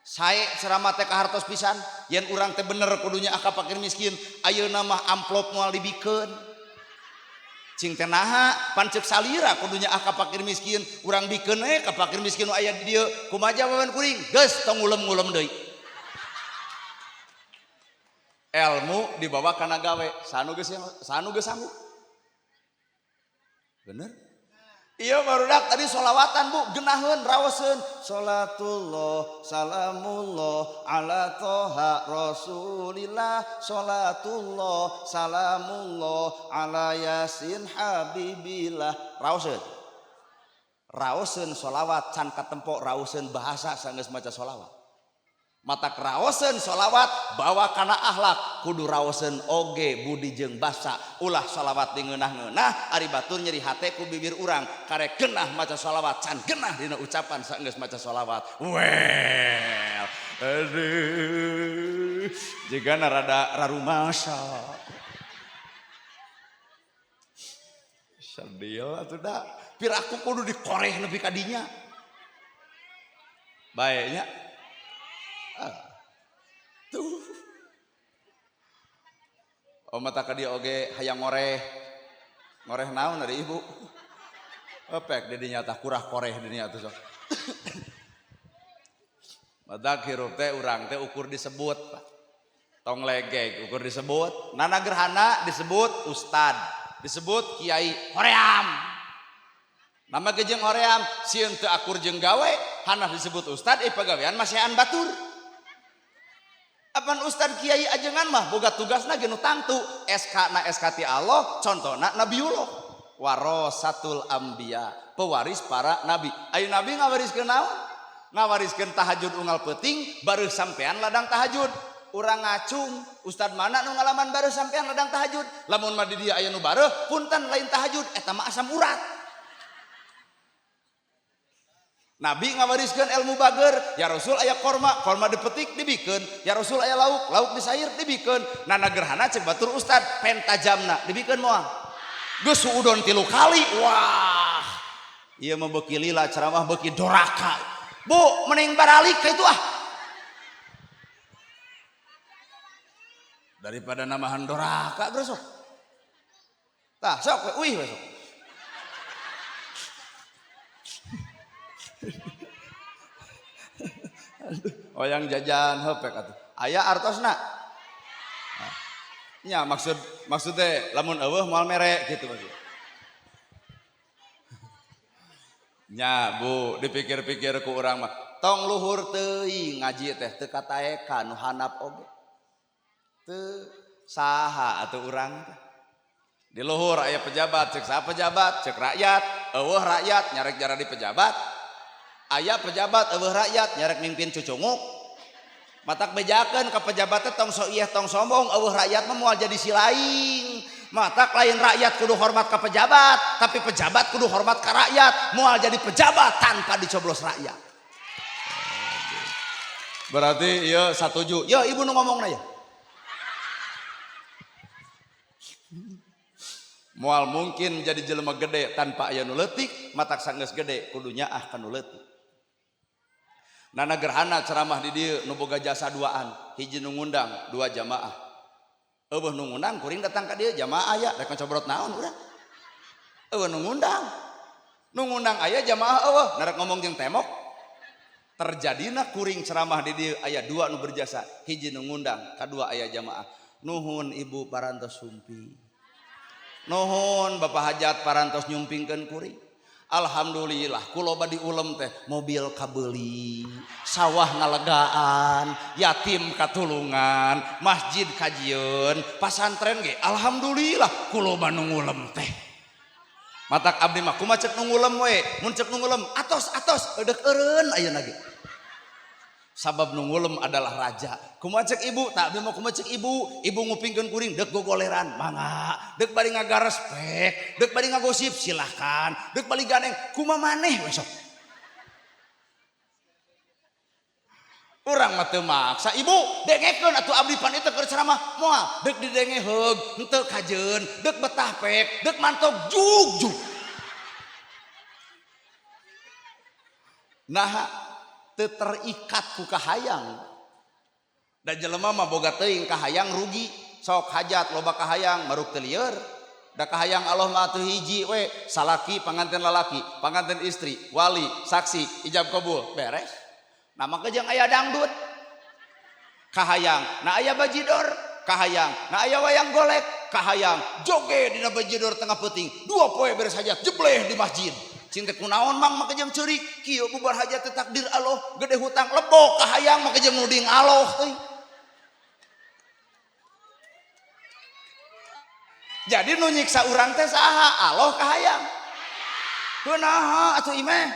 Sae ceramah teh kahartos pisan, yen urang teh bener kudu nyaah ka fakir miskin, ayeuna mah amplop moal dibikeun. Cing teh naha pan ceuk salira kudu nyaah ka fakir miskin, urang bikeun we ka fakir miskin nu aya di dieu. Kumaha jawaban kuring? Geus tong ngulem-ngulem deui. Ilmu dibawa kana gawe, sanu geus sanggup. Bener? Iya barudak tadi solawatan bu, genaheun raoseun. Salatullah salamullah ala toha rasulillah, salatullah salamullah ala yasin habibillah. Raoseun. Raoseun solawat can katempo raoseun bahasa sanggeus maca solawat. Mata raoseun solawat bawa kana akhlak kudu raoseun oge budi jeung basa ulah solawat dingeunah-ngeunah ari batur nyeri hate ku bibir urang karek genah maca solawat can genah dina ucapan saenggeus maca solawat. Well, aduh jigana rada rarumasa sedih atuh da piraku kudu dikoreh nepi ka dinya bae nya. Tuh. Oh mata ka dieu oge hayang ngoreh. Ngoreh naon ari ibu? Epek di dinya tah kurah koreh di dinya tuh sok. Matak hirup teh urang teh ukur disebut, Pak. Tong legeg ukur disebut, nana gerhana disebut ustad, disebut kiai hoream. Nama ge jeung hoream, sieun teu akur jeung gawe, hanas disebut ustad pagawean masihan batur. Apan ustad kiai ajengan mah boga tugasna ge nu tangtu, SK na SK ti Allah, contona Nabiullah. Warasatul anbiya, pewaris para nabi. Ayo nabi ngawariskeun naon? Ngawariskeun tahajud unggal peuting, bareuh sampean ladang tahajud. Urang ngacung, ustad mana nu ngalaman bareuh sampean ladang tahajud? Lamun mah di dieu aya nu bareuh, punten lain tahajud, eta mah asam urat. Nabi ngawariskeun ilmu bager, ya Rasul aya korma, korma dipetik dibikeun, ya Rasul aya lauk, lauk disair dibikeun. Nana gerhana cek batur ustad, pentajamna dibikeun moal. Geus suudon 3 kali, wah. Ieu mah beuki lila ceramah beuki doraka. Bu, mending baralik ka itu ah. Daripada namahan doraka geus sok. Tah sok we uih we sok. Oyang jajan hepek atuh. Aya artosna? Nya maksud teh lamun eueuh moal mere gitu maksud. Nya Bu, dipikir-pikir ku urang mah tong luhur teuing ngaji teh teu kataekan nu handap oge. Teu saha atuh urang teh. Di luhur aya pejabat, cek saha pejabat, cek rakyat, eueuh rakyat nyarek jara di pejabat. Aya pejabat eueuh rakyat nyarek mimpin cucunguk. Matak bejakeun ka pejabat teh tong sok ieu tong sombong, eueuh rakyat mah moal jadi silaing. Matak lain rakyat kudu hormat ka pejabat, tapi pejabat kudu hormat ka rakyat, moal jadi pejabat tanpa dicoblos rakyat. Berarti ieu satuju. Yo ibu nu ngomongna ya. Moal mungkin jadi jelema gede tanpa aya nu leutik, matak sanggeus gede kudu nyaah ka nu leutik. Nana gerhana ceramah di dieu nu boga jasa duaan, hiji nu ngundang dua jamaah. Eueuh nu ngundang kuring datang ka dieu jamaah aya rek ngobrol naon urang. Eueuh nu ngundang. Nu ngundang aya jamaah eueuh narek ngomong jeung temok. Terjadina kuring ceramah di dieu aya dua nu berjasa, hiji nu ngundang, kadua aya jamaah. Nuhun ibu parantos sumpi. Nuhun bapak hajat parantos nyumpingkeun kuring. Alhamdulillah kuloba diulem teh mobil kabeuli, sawah ngalegaan, yatim katulungan, masjid kajieun, pasantren ge alhamdulillah kuloba nu ngulem teh. Matak abdi mah kumaha cek nu ngulem we, mun cek nu ngulem atos-atos eudek eureun ayeuna ge. Sabab nu ngulem adalah raja. Kumaha cek ibu? Tak abdi mah kumaha cek ibu? Ibu ngupingkeun kuring deuk gogoleran, mangga. Deuk bari ngagarespek, deuk bari ngagosip silahkan, deuk bari ganeng kumaha maneh we sok. Urang mah teu maksa ibu, dengekeun atuh abdi pan ieu teh keur ceramah moal, deuk didenge heug, henteu kajeun, deuk betah pek, deuk mantog jug-jug. Nah, teu terikat ku kahayang. Da jelema mah boga teuing kahayang rugi, sok hajat loba kahayang maruk teu lieur. Da kahayang Allah mah atuh hiji we, salaki panganten lalaki, panganten istri, wali, saksi, ijab kabul, beres. Nah maka jeung aya dangdut kahayang, nah aya bajidor kahayang, nah aya wayang golek kahayang, joge dina bajidor tengah peuting, dua poe beres hajat jebleh di masjid. Cing teh kunaon mang make jeung ceurik, kieu bubar hajat teh takdir Allah, gede hutang lebok kahayang make jeung nuding Allah teuing. Jadi nu nyiksa urang teh saha? Allah kahayang. Kunaha atuh imeh?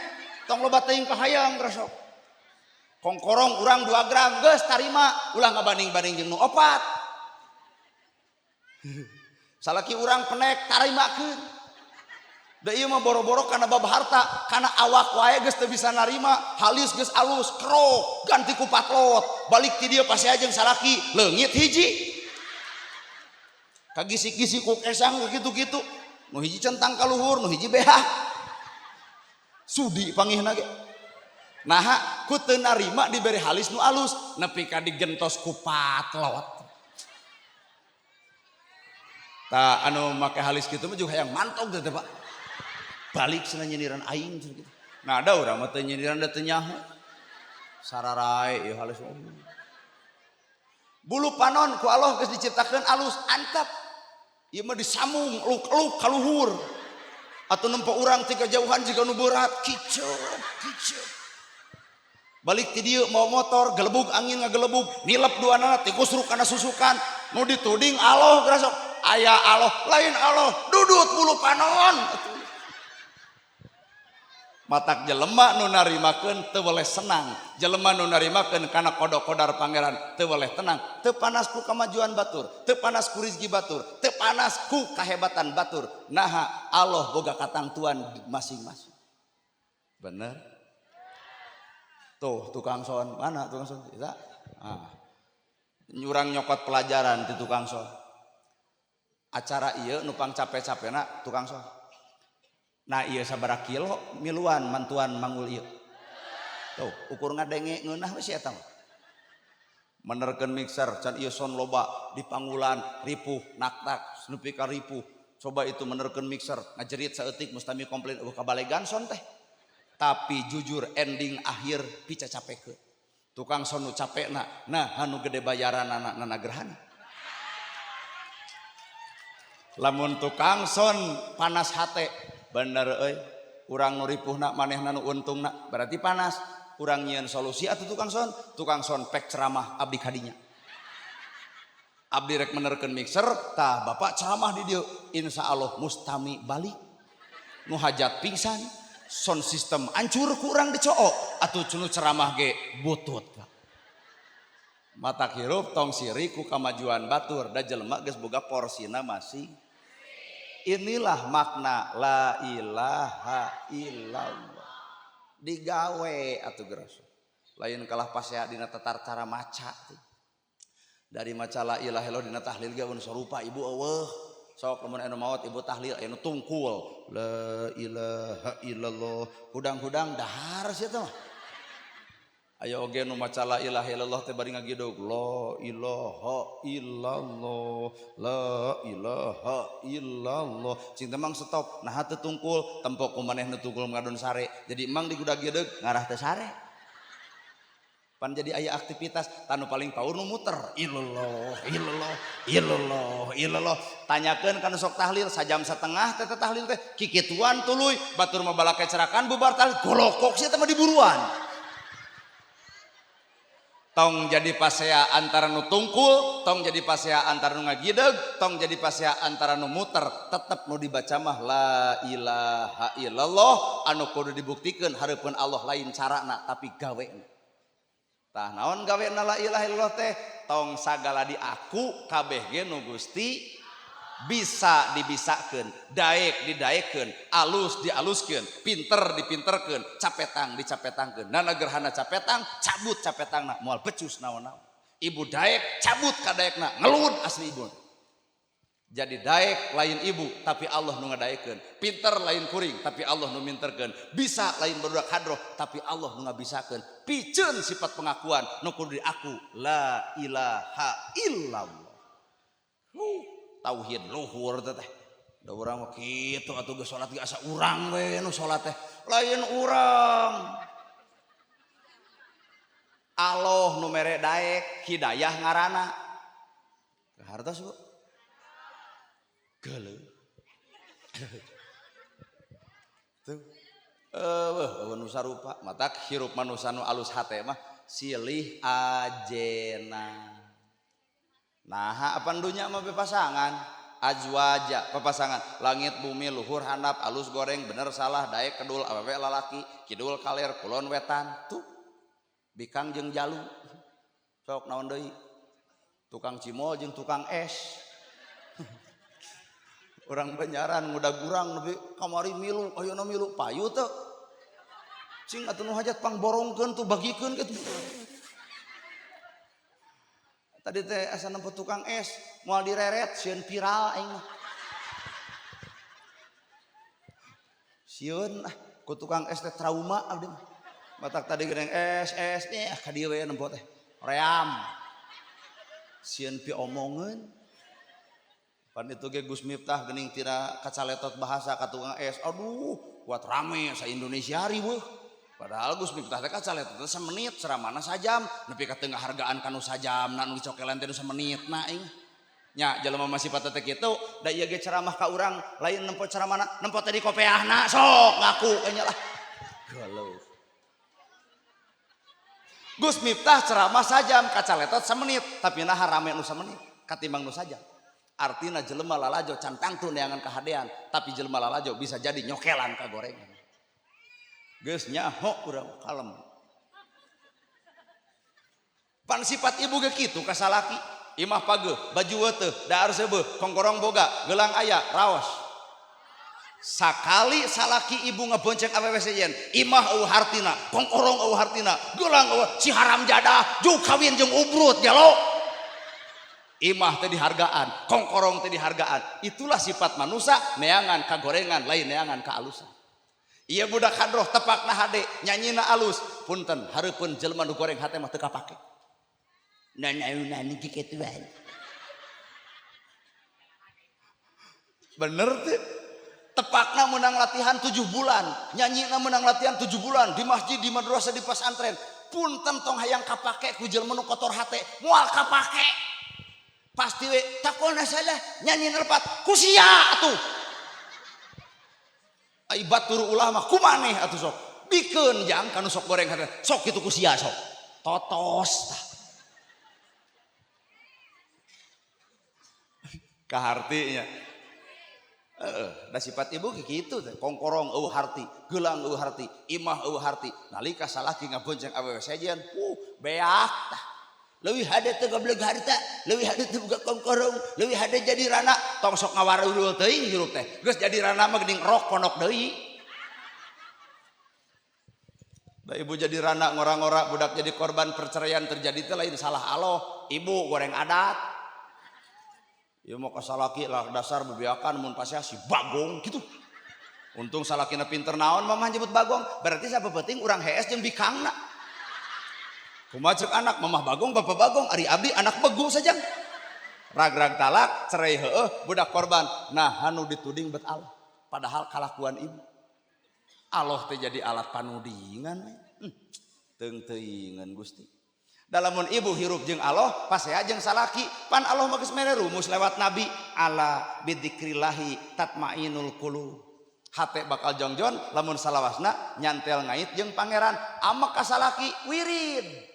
Tong loba teuing kahayang resok. Kongkorong urang 2 gram geus tarima, ulah ngabanding-banding jeung nu 4. Salaki urang penek tarimakeun. Da ieu mah boro-boro kana bab harta, kana awak wae geus teu bisa narima, halis geus alus, krok, ganti ku patlot, balik ti dieu pasti jeung salaki, leungit hiji. Kagisik-gisik ku kesang kitu-kitu, nu hiji centang ka luhur, nu hiji beha. Sudi pangihna ge. Naha Ku teu narima dibere halis nu alus nepi ka digentos ku patlot. Tah anu make halis kitu mah juga hayang mantog teh Pak. Balik cenah nyindiran aing cenah kitu. Nah da urang mah teu nyindiran da teu nyaho. Sararae ieu halis. Bulu panon ku Allah geus diciptakeun alus antap. Ieu mah disamung luk-luk ka luhur. Atau nempo urang ti kajauhan jiga nu berat kiceup kiceup. Balik ti dieu mau motor gelebug angin ngagelebug nilep duanana tikus ruk kana susukan nu dituding Allah gerasok aya Allah lain Allah dudut bulu panon. Matak jelema nu narimakeun teu weleh senang, jelema nu narimakeun kana kodok-kodar pangeran teu weleh tenang, teu panas ku kamajuan batur, teu panas ku rizki batur, teu panas ku kahebatan batur. Naha Allah boga katangtuan masing-masing. Bener? Tuh tukang son, mana tukang son? Eta. Ah. Nyurang nyokot pelajaran di tukang son. Acara ieu nu pang capek-capekna tukang son. Nah ieu sabaraha kilo miluan mantuan manggul ieu. Tuh ukur ngadenge ngeunah we si eta mah. Menerkeun mixer can ieu son loba dipanggulan ripuh naktak nepi ka ripuh. Coba itu menerkeun mixer ngajerit saeutik mustami komplain eueuh kabalegan son teh. Tapi jujur ending akhir pica capekeun. Tukang son nu capekna nah anu gede bayaranana nana gerhana. Lamun tukang son panas hate bener euy, urang nu ripuhna manehna nu untungna berarti panas. Urang nyieun solusi atuh tukang son pek ceramah abdi kadinya. Abdi rek menerkeun mixer tah bapak ceramah di dieu insyaallah mustami balik. Nu hajat pingsan, sound system hancur ku urang dicook atuh nu ceramah ge butut. Matak hirup tong siri ku kamajuan batur da jelema geus boga porsina masing. Inilah makna la ilaha illallah. Digawe atuh geus. Lain kalah pasea dina tatar cara maca teh. Dari maca la ilaha illallah dina tahlil ge sarupa ibu eueuh. Sok lamun anu maot ibu tahlil anu tungkul la ilaha illallah. Hudang-hudang dahar sia teh mah. Aya oge nu maca la ilaha illallah teh bari ngagidog la ilaha illallah la ilaha illallah. Cing teh mang stop nah teu tungkul tempok ku maneh nu tungkul ngadon sare. Jadi emang digudag-gideg ngarah teh sare. Pan jadi aya aktivitas tanu paling paur nu muter illallah illallah illallah illallah. Tanyakeun kana sok tahlil sajam setengah teh tahlil teh kikituan tuluy batur mah balake cerakan bubar tahlil golokok sia teh mah diburuan. Tong jadi pasea antara nu tungkul, tong jadi pasea antara nu ngagideg, tong jadi pasea antara nu muter, tetep nu dibaca mah la ilaha illallah anu kudu dibuktikeun hareupeun Allah lain carana tapi gawena. Tah naon gawena la ilaha illallah teh? Tong sagala di aku kabeh ge nu Gusti bisa dibisakeun, daek didaekeun, alus dialuskeun, pinter dipinterkeun, capetang dicapetangkeun. Nana gerhana capetang, cabut capetangna, moal becus naon-naon. Ibu daek, cabut ka daekna, ngelud asli ibu. Jadi daek lain ibu, tapi Allah nu ngadaekeun. Pinter lain kuring, tapi Allah nu minterkeun. Bisa lain barudak hadroh, tapi Allah nu ngabisakeun. Piceun sifat pengakuan nu kudu diaku la ilaha illallah. Tauhid luhur teh. Da urang mah kitu atuh geus salat ge asa urang we nu salat teh. Lain urang. Allah nu mere daek hidayah ngaranna. Hartos Bu. Geuleuh. Tuh. Eueuh nu sarupa matak hirup manusa nu alus hate mah silih ajena. Nah, apa dunya mah pasangan, azwaja papasangan, langit bumi luhur handap alus goreng bener salah daek kedul awewe lalaki, kidul kaler kulon wetan tuh. Bikang jeung jalu. Sok naon deui? Tukang cimol jeung tukang es. Urang Banjaran ngudag urang nepi kamari milu, ayeuna milu payu teu. Cing atuh nu hajat pangborongkeun tuh bagikeun kitu. Tadi teh asa nempo tukang es, moal direret sieun viral aing mah. Sieun ah ku tukang es teh trauma abdi mah. Batak tadi geuning es es nih ka dieu we nempo teh. Ream. Sieun piomongeun. Pan itu ge Gus Miftah geuning tina kacaletot bahasa ka tukang es. Aduh, kuat rame sa Indonesia riweuh. Padahal Gus Miftah teh kacaletot teh samenit, ceramahna sajam, nepi ka teu ngahargaan ka nu sajamna nu dicokelan teh nu samenitna aing. Nya jelema mah sifat teh kitu, da ieu ge ceramah ka urang lain nempo ceramahna, nempo teh di kopeahna sok ngaku nya lah. Geuleuh. Gus Miftah ceramah sajam kacaletot samenit, tapi naha rame nu samenit katimbang nu sajam. Artina jelema lalajo can tangtu neangan kahadean, tapi jelema lalajo bisa jadi nyokelan ka gorengan. Geus nyaho urang kalem. Pan sifat ibu ge kitu ka salaki, imah pageuh, baju weuteuh, dahar seubeuh, kongkorong boga, gelang aya, raos. Sakali salaki ibu ngebonceng awewe sejen, imah eueuh hartina, kongkorong eueuh hartina, gelang eueuh, si haram jadah, juk kawin jeung ubrut gelo. Imah teh dihargaan, kongkorong teh dihargaan. Itulah sifat manusia, neangan kagorengan, lain neangan kaalusan. Ieu budak hadroh tepakna hade, nyanyina alus, punten hareupeun jelema nu goreng hate mah teu kapake. Nanaonan kikituan. Bener teh. Tepakna menang latihan 7 bulan, nyanyina menang latihan 7 bulan di masjid, di madrasah, di pesantren. Punten tong hayang kapake ku jelema nu kotor hate, moal kapake. Pasti we takona salah nyanyi lepat ku sia atuh. Ai batur ulah mah kumaneh atuh sok. Bikeun jang kanu sok goreng hate. Sok kitu ku sia sok. Totos tah. Kaharti nya. Heeh, da sifat ibu kitu teh, kongkorong eueuh harti, gelang eueuh harti, imah eueuh harti. Nalika salaki ngabonceng awewe sejen, beak tah. Leuwih hade teu goblog harta, leuwih hade teu boga kongkorong, leuwih hade jadi rana, tong sok ngawareureul teuing hirup teh. Geus jadi rana mah geuning rok pondok deui. Da ibu jadi rana ngora-ngora budak jadi korban perceraian terjadi teh lain salah Allah, ibu goreng adat. Ieu mah kasalaki lah dasar bebeakan mun pasea si bagong gitu. Untung salakina pinter naon mamah nyebut bagong, berarti sapepeting urang hees jeung bikangna. Kumaha ceuk anak mamah bagong bapak bagong ari abdi anak begu sajang. Rag-rag talak cerai heueuh budak korban. Nah anu dituding bet Allah padahal kalakuan ibu. Allah teh jadi alat panudingan we. Teung teuingan Gusti. Dalamun ibu hirup jeung Allah pasea jeung salaki pan Allah mah geus mere rumus lewat nabi ala bidzikrillahi tatmainul qulub. Hate bakal jongjon lamun salawasna nyantel ngait jeung pangeran amek ka salaki wirid.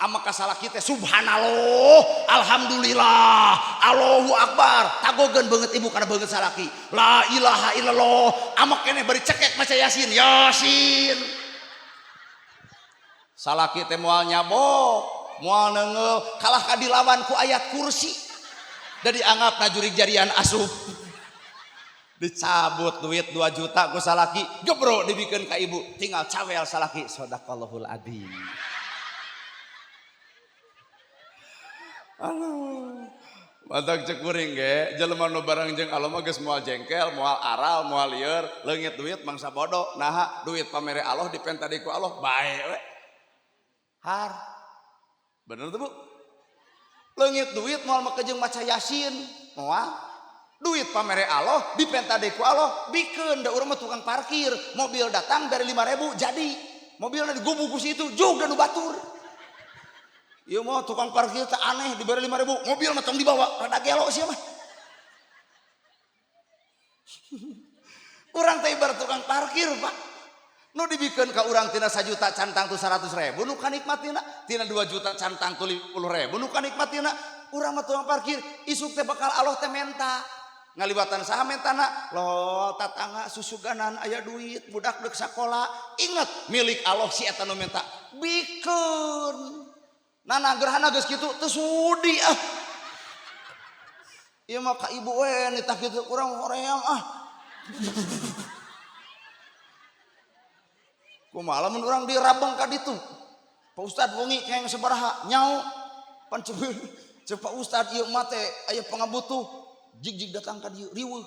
Amek ka salaki teh subhanallah, alhamdulillah, Allahu akbar. Tagogeun beungeut ibu kana beungeut salaki. La ilaha illallah. Amek keneh bari cekek maca Yasin, Yasin. Salaki teh moal nyabok, moal neunggeul, kalah ka dilawan ku ayat kursi. Da dianggapna jurig jarian asup. Dicabut duit 2 juta ku salaki, gebro dibikeun ka ibu, tinggal cawel salaki, sadaqallahul adzim. Aduh. Matak cek kuring ge, jelema nu bareng jeung Allah mah geus moal jengkel, moal aral, moal lieur, leungit duit mangsa bodoh. Naha duit pamere Allah dipenta deui ku Allah, bae we. Har. Bener tuh Bu? Leungit duit moal make jeung maca Yasin, moal. Duit pamere Allah dipenta deui ku Allah, bikeun da urang mah tukang parkir, mobil datang dari 5.000 jadi. Mobilna digubuk ku situ juga nu batur. Ieu mah tukang parkir teh aneh diberi 5.000, mobil mah tong dibawa, rada gelo sia mah. Urang teh ibarat tukang parkir, Pak. Nu dibikeun ka urang tina 1 juta cantang tu 100.000 nu kanikmatina, tina 2 juta cantang tu 50.000 nu kanikmatina. Urang mah tukang parkir, isuk teh bakal Allah teh menta. Ngaliwatan saha mentana? Loh, tatangga susuganan aya duit, budak deuk sakola. Ingat milik Allah si eta nu menta. Bikeun. Nana gerhana geus kitu teu sudi ah. Ieu mah ka ibu we nitah kitu urang hoream ah. Kumaha lamun urang dirabeng ka ditu. Pak Ustad wengi keng sabaraha nyau pan ceuk Pak Ustad ieu mah teh aya pangabutuh jig-jig datang ka dieu riweuh.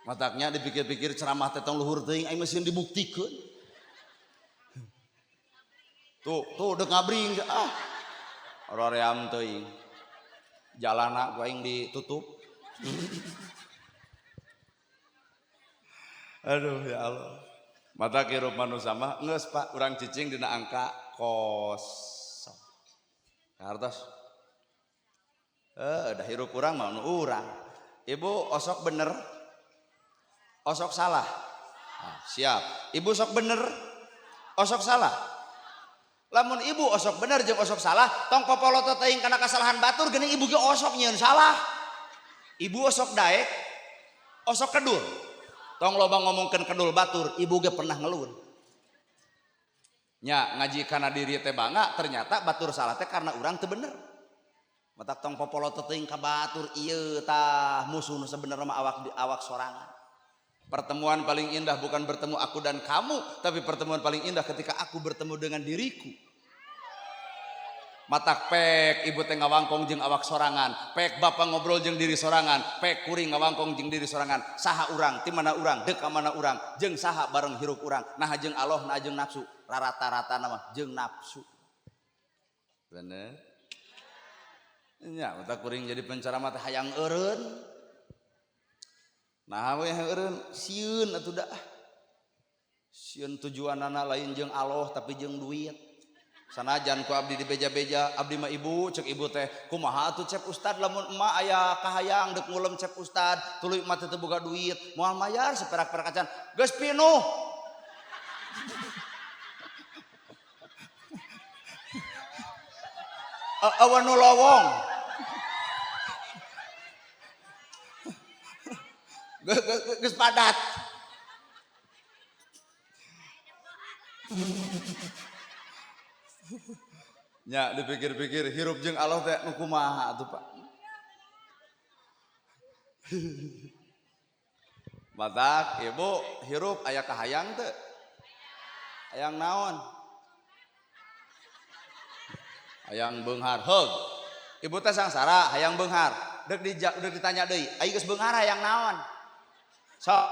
Mataknya dipikir-pikir ceramah teh tong luhur teuing aing mah sieun dibuktikeun. Tuh, tuh deuk ngabring ah. Roream teuing. Jalana ku aing ditutup. Aduh ya Allah. Mata hirup manusia mah geus Pak, urang cicing dina angka kosong. Hartos. Dah hirup urang mah nu urang. Ibu osok bener. Osok salah. Nah, siap. Ibu sok bener. Osok salah. Lamun ibu osok bener jeung osok salah, tong popoloto teuing kana kasalahan batur geuning ibu ge osok nyieun salah. Ibu osok daek, osok kedul. Tong loba ngomongkeun kedul batur, ibu ge pernah ngelun. Nya ngaji kana diri teh bangga, ternyata batur salah teh karena urang teu bener. Matak tong popoloto teuing ka batur ieu tah musuh nu sebenarnya mah awak awak sorangan. Pertemuan paling indah bukan bertemu aku dan kamu, tapi pertemuan paling indah ketika aku bertemu dengan diriku. Matak pek ibu teh ngawangkong jeung awak sorangan, pek bapak ngobrol jeung diri sorangan, pek kuring ngawangkong jeung diri sorangan. Saha urang, ti mana urang, deuk ka mana urang, jeung saha bareng hirup urang. Nah jeung Allah, nah jeung nafsu, rarata-rata mah jeung nafsu. Bener? Nya matak kuring jadi penceramah teh hayang eureun. Nah we hayang eureun sieun atuh dah. Sieun tujuanana lain jeung Allah tapi jeung duit. Sanajan ku abdi dibeja-beja, abdi mah ibu, cek ibu teh, kumaha atuh cep ustad lamun emak aya kahayang deuk ngulem cep ustad, tuluy emak teh teu boga duit, moal mayar seperak-perak acan, geus pinuh. Awan nu lowong. Geus padat. Nya dipikir-pikir hirup jeung Allah teh nu kumaha atuh Pak. Matak ibu hirup aya kahayang teu? Hayang naon? Hayang beunghar heug. Ibu teh sangsara hayang beunghar. Deuk ditanya deui, ai geus beunghar hayang naon? Sok.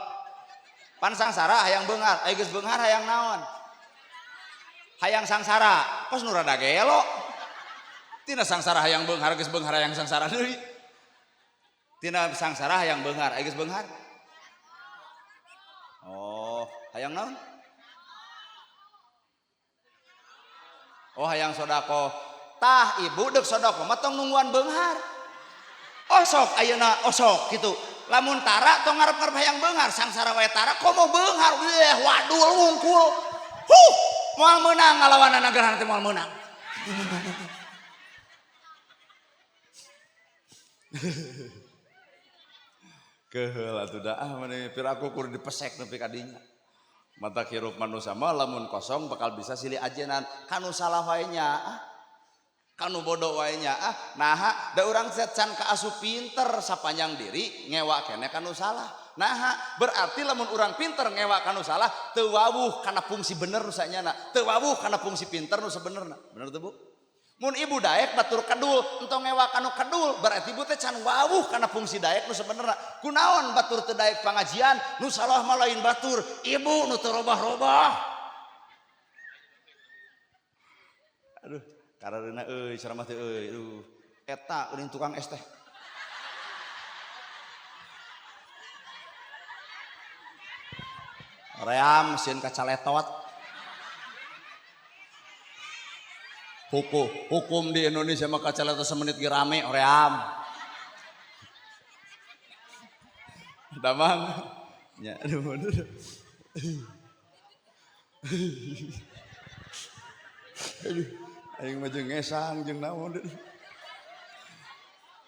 Pan sangsara hayang beunghar, ai geus beunghar hayang naon? Hayang sangsara, kos nu rada gelo. Tina sangsara hayang beunghar geus beunghar hayang sangsara deui. Tina sangsara hayang beunghar, ai geus beunghar. Oh, hayang naon? Oh, hayang sodako. Tah ibu deuk sodako mah tong nungguan beunghar. Osok ayeuna osok kitu. Lamun tara tong ngarep-ngarep hayang beunghar, sangsara wae tara komo beunghar. Weh, wadul wungkul. Huh. Moal meunang ngalawanan gerhana teh moal meunang. Keheul atuh da ah meni piraku kur dipesek nepi ka dinya. Mata hirup manusia mah lamun kosong bakal bisa silih ajenan kanu salah wae nya ah. Kanu bodoh wae nya ah. Naha da urang can kaasup pinter sapanjang diri ngewa keneh kanu salah. Naha berarti lamun urang pinter ngewa kanu salah teu wawuh kana fungsi bener nu sanyana, teu wawuh kana fungsi pinter nu sabenerna. Bener teu Bu? Mun ibu daek batur kedul, entong ngewa kanu kedul, berarti ibu teh can wawuh kana fungsi daek nu sabenerna. Kunaon batur teu daek pangajian, nu salah mah lain batur, ibu nu teu robah-robah. Aduh, karareuna euy ceramah teh euy, aduh. Eta euning tukang es teh. Ream sieun kacaletot. Hukum di Indonesia mah kacaletot semenit ge rame ream. Damang nya aduh bener. Aduh, aing mah jeung ngesang jeung naon.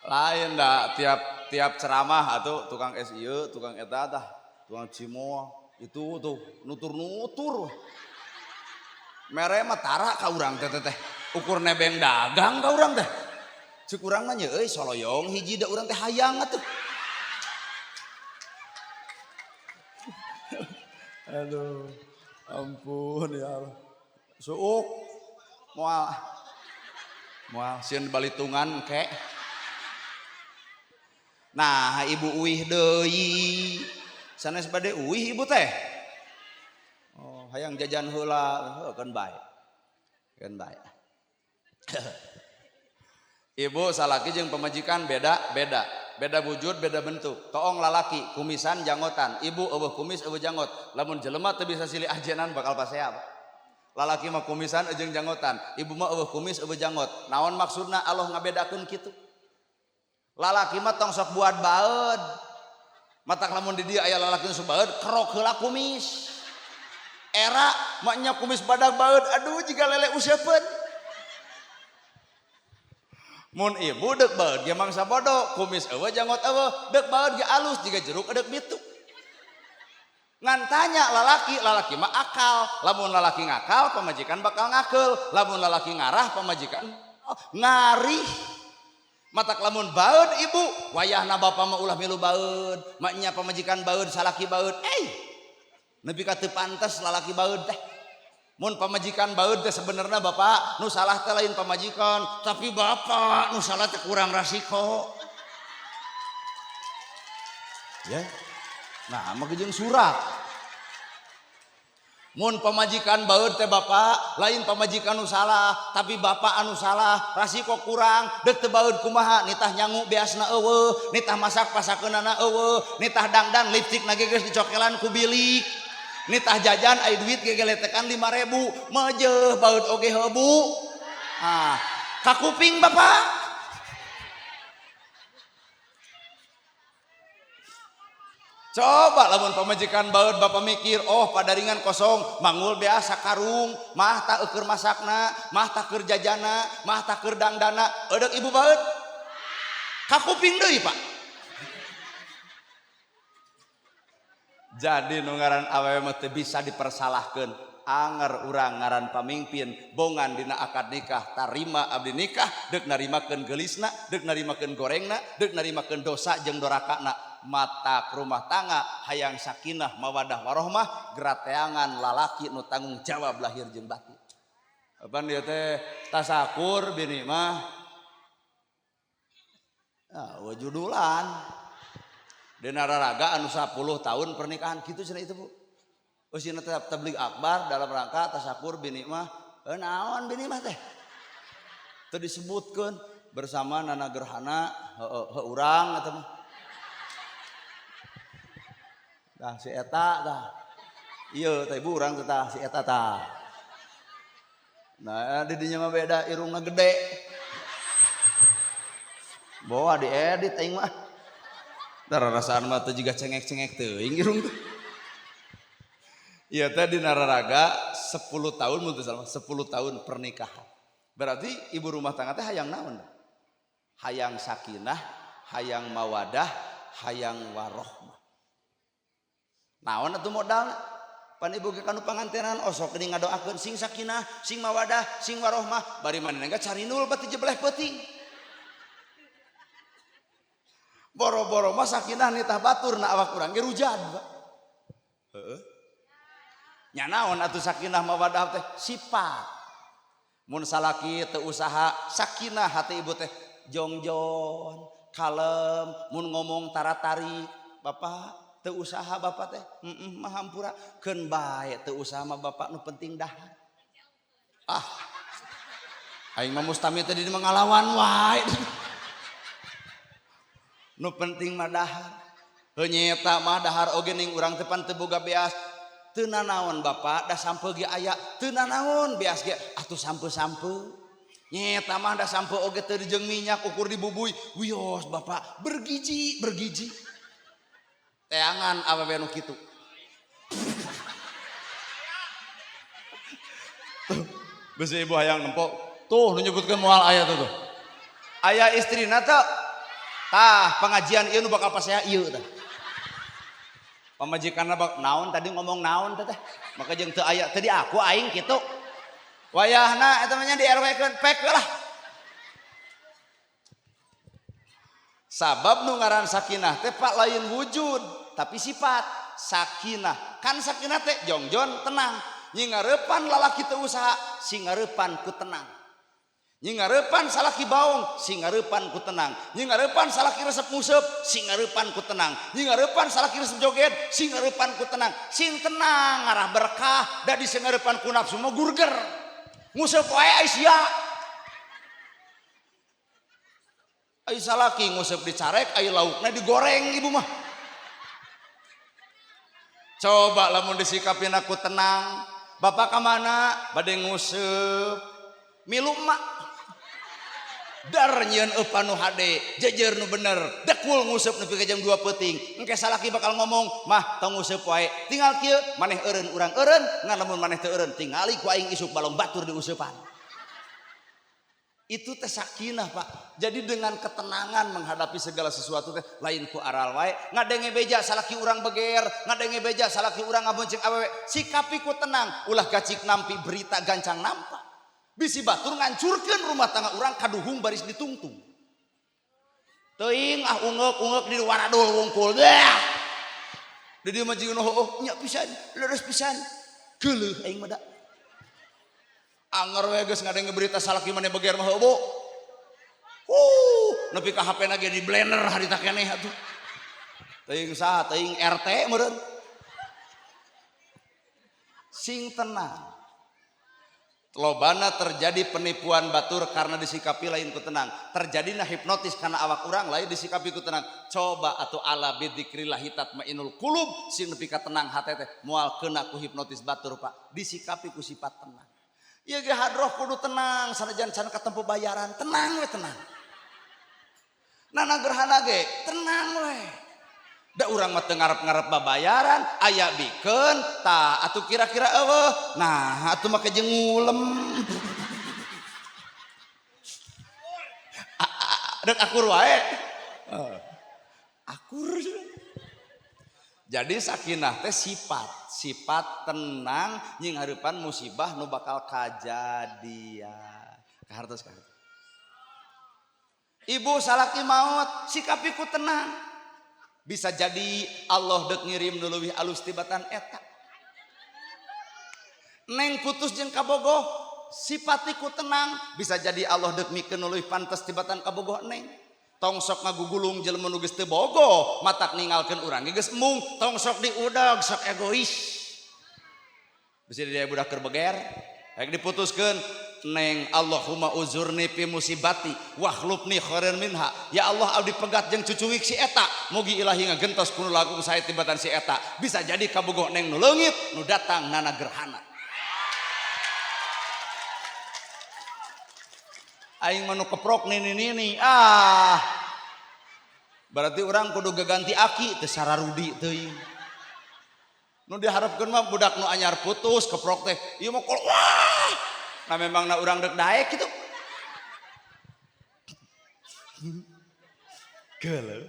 Lain da tiap ceramah atuh tukang es ieu, tukang eta tah, tukang cimoa. Itu tuh nutur-nutur. Mere mah tara ka urang teh teh. Ukur nebeng dagang ka urang teh. Cek urang mah nya euy soloyong hiji da urang teh hayang atuh. Aduh, ampun ya Allah. Suuk moal. Moal sieun balitungan ke. Nah, ibu uih deui. Sanes bade uih ibu teh. Oh, hayang jajan heula, heuh keun bae. Keun bae. Ibu salaki jeung pamajikan beda, beda. Beda wujud, beda bentuk. Toong lalaki, kumisan janggotan. Ibu eueuh kumis eueuh janggot. Lamun jelema teu bisa silih ajenan bakal pasea. Lalaki mah kumisan jeung janggotan, ibu mah eueuh kumis eueuh janggot. Naon maksudna Allah ngabedakeun kitu? Lalaki mah tong sok buat baeud. Matak lamun di dieu aya lalaki nu sok baeud, kerok heula kumis. Era maknya kumis badag baeud, aduh jiga lele useupeun. Mun ibu deuk baeud ge mangsa bodoh, kumis eueuh janggot eueuh, deuk baeud ge alus jiga jeruk deuk bitu. Ngan tanya lalaki, lalaki mah akal. Lamun lalaki ngakal, pamajikan bakal ngakeul. Lamun lalaki ngarah, pamajikan ngarih. Matak lamun baeud ibu, wayahna bapa mah ulah milu baeud, maknya pamajikan baeud, salaki baeud. Nepi ka teu pantes lalaki baeud teh. Mun pamajikan baeud teh sebenarnya bapak nu salah teh lain pamajikan, tapi bapak nu salah teh kurang rasiko. Ya. Nah, mah jeung surat. Mun pamajikan baeud teh bapak, lain pamajikan nu salah, tapi bapak anu salah, rasiko kurang, deuk teu baeud kumaha, nitah nyangu beasna eueuh, nitah masak pasakeunana eueuh, nitah dangdan lipstik na ge geus dicokelan ku bilik. Nitah jajan ai duit ge geletekan 5.000, mejeuh baeud oge heuh bu. Ah, kakuping bapak. Coba lamun pamajikan baeud bapak mikir, oh padaringan kosong, mangul beas sakarung, mah tak eueur masakna, mah tak keur jajana, mah tak keur dangdana, eudeuk ibu baeud. Kakuping deui, Pak. Jadi nu ngaran awewe mah teu bisa dipersalahkeun. Anger urang ngaran pamimpin, bongan dina akad nikah, tarima abdi nikah, deuk narimakeun geulisna, deuk narimakeun gorengna, deuk narimakeun dosa jeung dorakana. Mata rumah tangga hayang sakinah mawadah warohmah gerateangan lalaki nu tanggung jawab lahir jeung batin. Apan dia teh tasakur bini mah ah judulan. Dina raraga anu 10 tahun pernikahan kitu cenah itu Bu. Eusina teh tabligh akbar dalam rangka tasakur bini mah naon bini mah teh. Teu disebutkeun bersama Nana Gerhana heuh urang eta mah. Tah si eta tah. Ieu teh ibu urang teh tah si eta tah. Nah di dinya mah beda irungna gede. Bawa diedit aing mah. Tah rarasaan mah teh jiga cengek-cengek teuing irung teh. Ieu teh dina raraga 10 tahun mun teu salah 10 tahun pernikahan. Berarti ibu rumah tangga teh hayang naon? Hayang sakinah, hayang mawadah, hayang warohmah. Naon atuh modalna? Pan ibu ge kanu pangantenan osok geuning ngadoakeun sing sakinah, sing mawadah, sing warohmah, bari manehna ge carinul bati jebleh peuting. Boro-boro mah sakinah nitah batur na awak urang ge rujad, Pak. Heeh. Nya naon atuh sakinah mawadah teh sifat. Mun salaki teu usaha sakinah hati ibu teh jongjon, kalem, mun ngomong taratari, Bapak teu usaha bapak teh, mah hampura keun bae teu usaha mah bapak nu penting dahar. Ah. Aing mah mustami teh di mengalawan wae. Nu penting mah dahar. Heuh nyaeta mah dahar oge ning urang teh pan teu boga beas. Teu nanaon bapak da sampeu ge aya, teu nanaon beas ge atuh sampeu-sampeu. Nyaeta mah da sampeu oge teu jeung minyak ukur dibubuy. Wios bapak bergizi, bergizi. Teangan awewe nu kitu. Tuh, besi ibu hayang nempo. Tuh nu nyebutkeun moal aya tuh tuh. Aya istrina teu? Tah, pengajian ieu nu bakal pasea ieu tah. Pamajikanna bak naon tadi ngomong naon teh teh. Maka jeung teu aya tadi aku aing kitu. Wayahna eta mah nya di RW-keun pek lah. Sabab nu ngaran sakinah teh Pak lain wujud tapi sifat sakinah. Kan sakinah teh jongjon tenang. Nyi ngarepan lalaki teu usaha, si ngarepan ku tenang. Nying ngarepan salaki baong, sing ngarepan ku tenang. Nying ngarepan salaki resep nguseup, sing ngarepan ku tenang. Nying ngarepan salaki resep joget, sing ngarepan ku tenang. Sing tenang ngarah berkah, da di sing ngarepan ku nafsu mah gurger. Nguseup wae ai sia. Ai salaki nguseup dicarek, ai laukna digoreng ibu mah. Coba lamun disikapin aku tenang. Bapak ka mana? Bade nguseup. Milu mak. Dar nyieun eupan nu hade, jejer nu bener, dekul nguseup nepi ka jam 2 peuting. Engke salaki bakal ngomong, "Mah tong nguseup wae." Tinggal kieu, maneh eureun urang eureun, ngan lamun maneh teu eureun tingali ku aing isuk balong batur diuseupan. Itu teh sakinah, Pak. Jadi dengan ketenangan menghadapi segala sesuatu teh lain ku aral wae. Ngadenge beja salaki urang beger, ngadenge beja salaki urang ngabonceng awewe, sikapi ku tenang, ulah gacik nampi berita gancang nampak. Bisi batur ngancurkeun rumah tangga urang kaduhung baris ditungtung. Teuing ah ungeuk-ungeuk di waradul wungkul. Dah. Di dieu mah jeung heueuh nya pisan, leres pisan. Geuleuh aing mah da. Anger we geus ngadenge berita salaki maneh beger mah heueuh. Nepi ka HP na ge di blender harita keneh atuh. Teuing saha teuing RT meureun. Sing tenang. Lobana terjadi penipuan batur karena disikapi lain ku tenang. Terjadina hipnotis karena awak urang lain disikapi ku tenang. Coba atau ala bidzikrillah tatmainul qulub sing nepi ka tenang hate teh moal keuna ku hipnotis batur Pak. Disikapi ku sifat tenang. Ieu ge hadroh kudu tenang sanajan can katempo bayaran, tenang we tenang. Nana gerhana ge tenang we. Da urang mah teu ngarep-ngarep babayaran, aya bikeun tah atuh kira-kira eueuh. Nah, atuh make jeung ngulem. Dek akur wae. Akur. Jadi sakinah teh sifat, sifat tenang nying hareupan musibah nu bakal kajadian. Kahartos kahartos. Ibu salaki maot, sikapi ku tenang. Bisa jadi Allah dek ngirim nu leuwih alus tibatan eta. Neng putus jeung kabogoh, sipatiku tenang, bisa jadi Allah dek mikeun nu leuwih pantes tibatan kabogoh neng. Tong sok ngagugulung jelema nu geus teu bogoh, matak ninggalkeun urang ge geus embung, tong sok diudag sok egois. Bisa dia budak keur beger, rek diputuskeun. Neng Allahumma uzurni fi musibati wakhlubni khairan minha. Ya Allah abdi pegat jeung cucuwik si eta, mugi ilahi ngagentos kuno lagu sae tibatan si eta. Bisa jadi kabogoh neng nu leungit nu datang nana gerhana. Aing mah nu keprok nini nini ah. Berarti urang kudu gaganti aki teu sararudi teuing. Nu diharapkeun mah budak nu anyar putus keprok teh ieu mah wah. Nah memang na urang dek daek gitu. Geuleuh.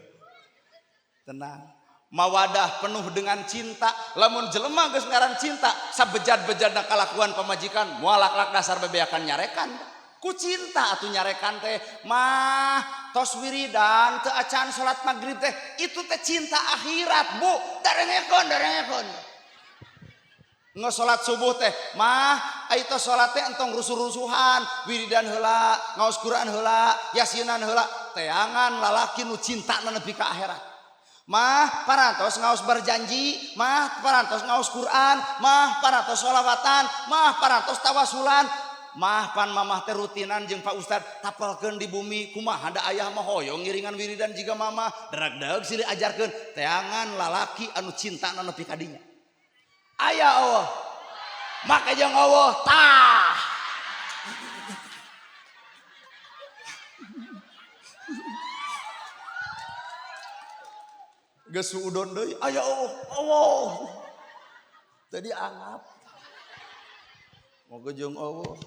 Tenang. Mawadah penuh dengan cinta. Lamun jelema geus ngaran cinta, sabejad-bejadna kalakuan pamajikan, moal lak-lak dasar bebeakan nyarekan. Ku cinta atuh nyarekan teh, mah tos wiridan teu acan salat magrib teh, itu teh cinta akhirat, Bu. Darengekeun, darengekeun. Ngesolat subuh teh mah ai teh salat teh entong rusuh-rusuhan, wiridan heula, ngaos Quran heula, yasinan heula, teangan lalaki nu cintana nepi ka akhirat. Mah parantos ngaos berjanji, mah parantos ngaos Quran, mah parantos sholawatan, mah parantos tawasulan, mah pan mamah teh rutinan jeung Pak Ustad tapelkeun di bumi kumaha da ayah mah hoyong ngiringan wiridan jiga mamah, derag-deug silih ajarkeun, teangan lalaki anu cintana nepi ka dinya. Aya Allah, make jeung Allah tah. Geus suudon deui, aya Allah, Allah. Tadi anggap. Moga jeung Allah.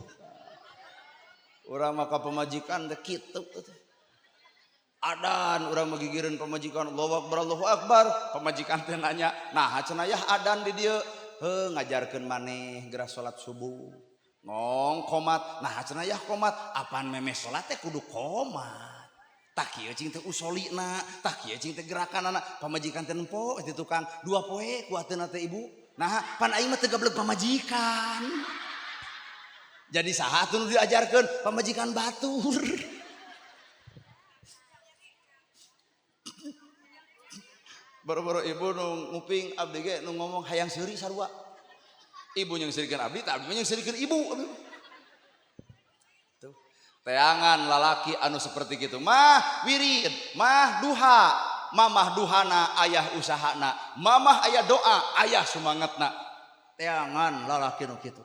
Urang mah ka pamajikan teh kitu teh. Adan urang mah gigireun pamajikan, Allahu akbar, Allahu akbar. Pamajikan teh nanya, "Naha cenah yah adan di dieu?" Heuh ngajarkeun maneh geura salat subuh. Ngong komat, nah cenah yah komat, apaan memeh salat teh kudu komat. Tah kieu cing teh usolina, tah kieu cing teh gerakanana. Pamajikan teh nempo di tukang 2 poe kuateuna teh ibu. Nah, pan aing mah teu gableg pamajikan. Jadi saha atuh nu diajarkeun? Pamajikan batur. Baru-baru ibu nu nguping abdi ge nu ngomong hayang seuri sarua. Ibu nyeungseurikeun abdi, tah abdi mah nyeungseurikeun ibu. Tuh. Teangan lalaki anu seperti kitu mah wirid, mah duha, mamah duhana ayah usahana, mamah ayah doa, ayah sumangatna. Teangan lalaki nu kitu.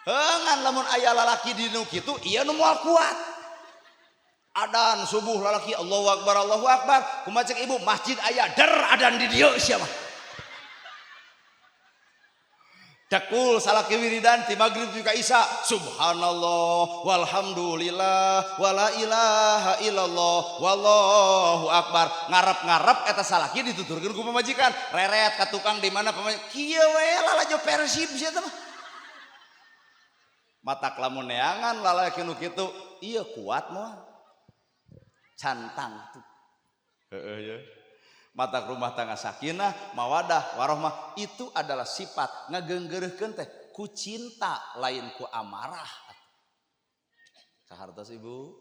Heungan lamun aya lalaki di nu kitu ieu nu moal kuat. Adan subuh lalaki Allahu akbar, kumaha cek ibu masjid aya der adan di dieu sia mah. Cekul salaki wiridan ti magrib ka isya subhanallah walhamdulillah wala ilaha illallah wallahu akbar. Ngarep-ngarep eta salaki dituturkeun ku pamajikan reret ka tukang di mana pamajikan kieu we lalajo Persib sia teh mah. Matak lamun neangan lalaki nu kitu ieu kuat moal cantang tuh. Heeh ya. Matak rumah tangga sakinah mawadah warohmah itu adalah sifat ngageunggeureuhkeun teh ku cinta lain ku amarah. Sahartos ibu.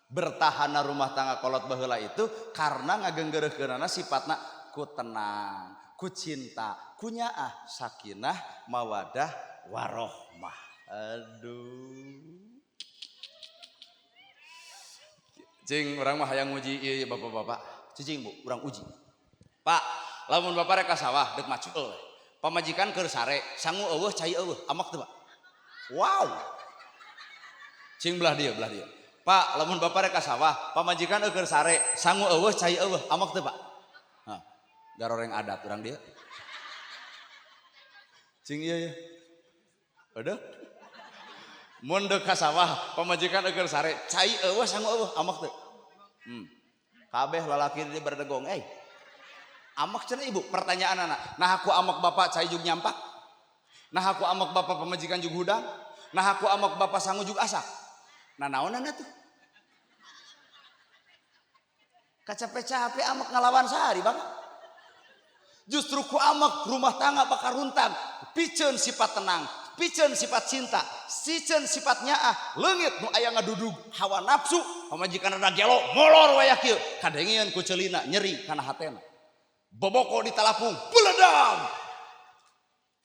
Bertahanna rumah tangga kolot baheula itu karena ngageunggeureuhkeunana sifatna ku tenang, ku cinta, ku nyaah, sakinah mawadah warohmah. Aduh. Cing urang mah hayang nguji ieu bapak-bapak. Cicing bu, urang uji. Pak, lamun bapak rek ka sawah deuk macul. Pamajikan keur sare, sangu eueuh cai eueuh, amak teu, Pak? Wow. Cing belah dieu, belah dieu. Pak, lamun bapak rek ka sawah, pamajikan keur sare, sangu eueuh cai eueuh, amak teu, Pak? Hah, garoreng adat urang dieu. Cing ieu ya. Aduh. Mun deuk ka sawah, pamajikan keur sare, cai eueuh sangu eueuh, amak teu? Kabeh lalaki di berdegong, eh. Amak cenah ibu, pertanyaan anak. Nah aku amak bapak cai jug nyampak. Nah aku amak bapak pamajikan jug hudang. Nah aku amak bapak sangu jug asak. Nah naonana tuh? Kacape-cape amak ngalawan sehari bang. Justru ku amak rumah tangga bakal runtang. Piceun sifat tenang, piceun sifat cinta, piceun sifat nyaah, leungit nu aya ngadudug hawa nafsu, pamajikan rada gelo, molor wayah kieu, kadengeun ku ceulina nyeri kana hatena. Boboko ditalapung, beledam.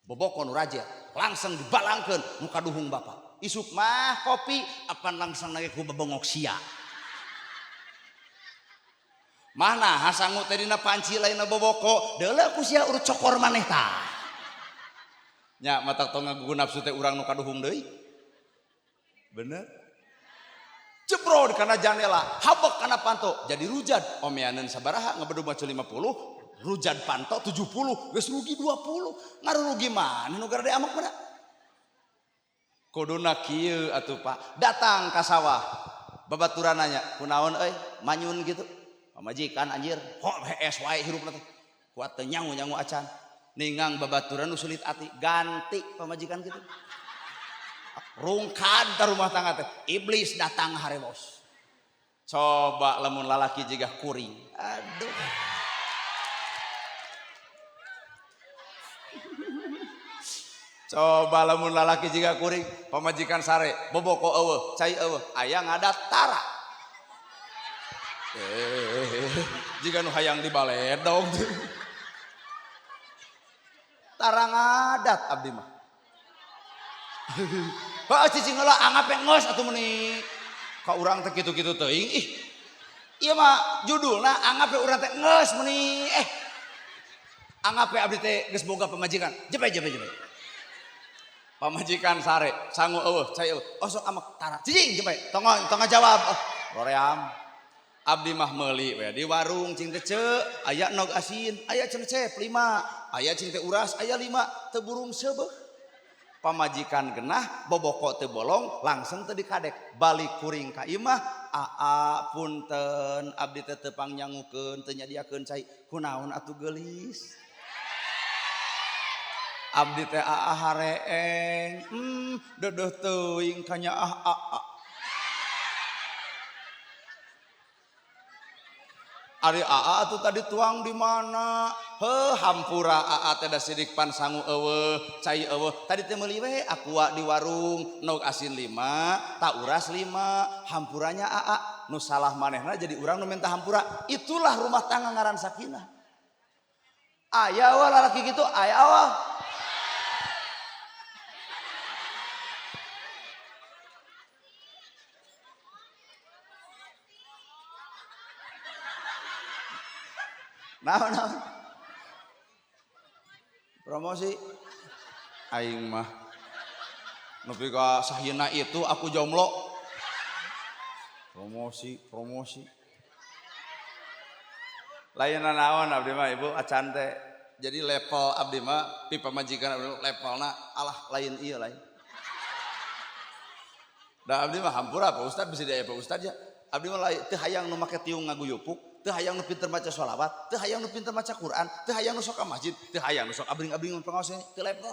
Boboko nu raja, langsung dibalangkeun nu kaduhung bapak. Isuk mah kopi, apan langsung nage ku bebengok sia. Mana hasangu teh dina panci lainna boboko, deuleu ku sia urut cokor maneh tah. Nya matak tong ngagugu nafsu teh urang nu kaduhung deui. Bener? Jebrod kana jandela, habek kana panto, jadi rujad. Omeaneun sabaraha ngabedu macu 50, rujad panto 70, geus rugi 20. Ngarurugi maneh nu garede amak mah. Kuduna kieu atuh Pak, datang ka sawah. Babaturan nanya, kunaon euy, manyun gitu. Pamajikan anjir, hok hees wae hirupna teh. Kuat teu nyangu-nyangu acan. Ningang babaturan nu sulit ati, ganti pamajikan gitu. Rungkad ka rumah tangga teh, iblis datang harewos. Coba lamun lalaki jiga kuring. Aduh. Coba lamun lalaki jiga kuring, pamajikan sare, boboko eueuh, cai eueuh, aya ngadat tara. Jiga nu hayang dibaledog. Tara ngadat abdi mah. Heuh cicing heula anggap geus atuh meuni. Ka urang teh kitu-kitu teuing ih. Ieu mah judulna anggap urang teh geus meuni eh. Anggap abdi teh geus boga pamajikan. Jepe jepe jepe. Pamajikan sare, sangu eueuh, cai eueuh. Osok amak tara. Cicing jepe. Tong tong ngajawab. Oh, roream. Abdi mah meuli we di warung cing teh ceu, aya nog asin, aya cengcep 5, aya cing teh uras, aya 5, teu burung seubeuh. Pamajikan genah, boboko teu bolong, langsung teu dikadek. Balik kuring ka imah, aa punten abdi teh teu pangnyangukeun, teu nyadiakeun cai. Kunaon atuh geulis? Abdi teh aa hareeng, deudeuh teuing ka nyaah aa. Ari aa atuh tadi tuang di mana? Heuh hampura aa teh da sidik pan sangu eueuh, cai eueuh. Tadi teh meuli we aqua di warung, nog asin 5, tauras 5. Hampuranya aa nu salah manehna jadi urang nu minta hampura. Itulah rumah tangga ngaran sakinah. Aya wa lalaki kitu, aya wa. Naon naon? Promosi aing mah. Nepi ka sahina itu aku jomblo. Promosi, promosi. Lain naon abdi mah ibu acan teh. Jadi level abdi mah pi pamajikan abdi levelna alah lain ieu lain. Da abdi mah hampura Pak Ustad bisa diaya Pak Ustad ya. Abdi mah lain teu hayang nu make tiung ngaguyupuk. Teu hayang nu pinter maca sholawat, teu hayang nu pinter maca Quran, teu hayang nu sok ka masjid, teu hayang nu sok abring-abring pengaos teu level.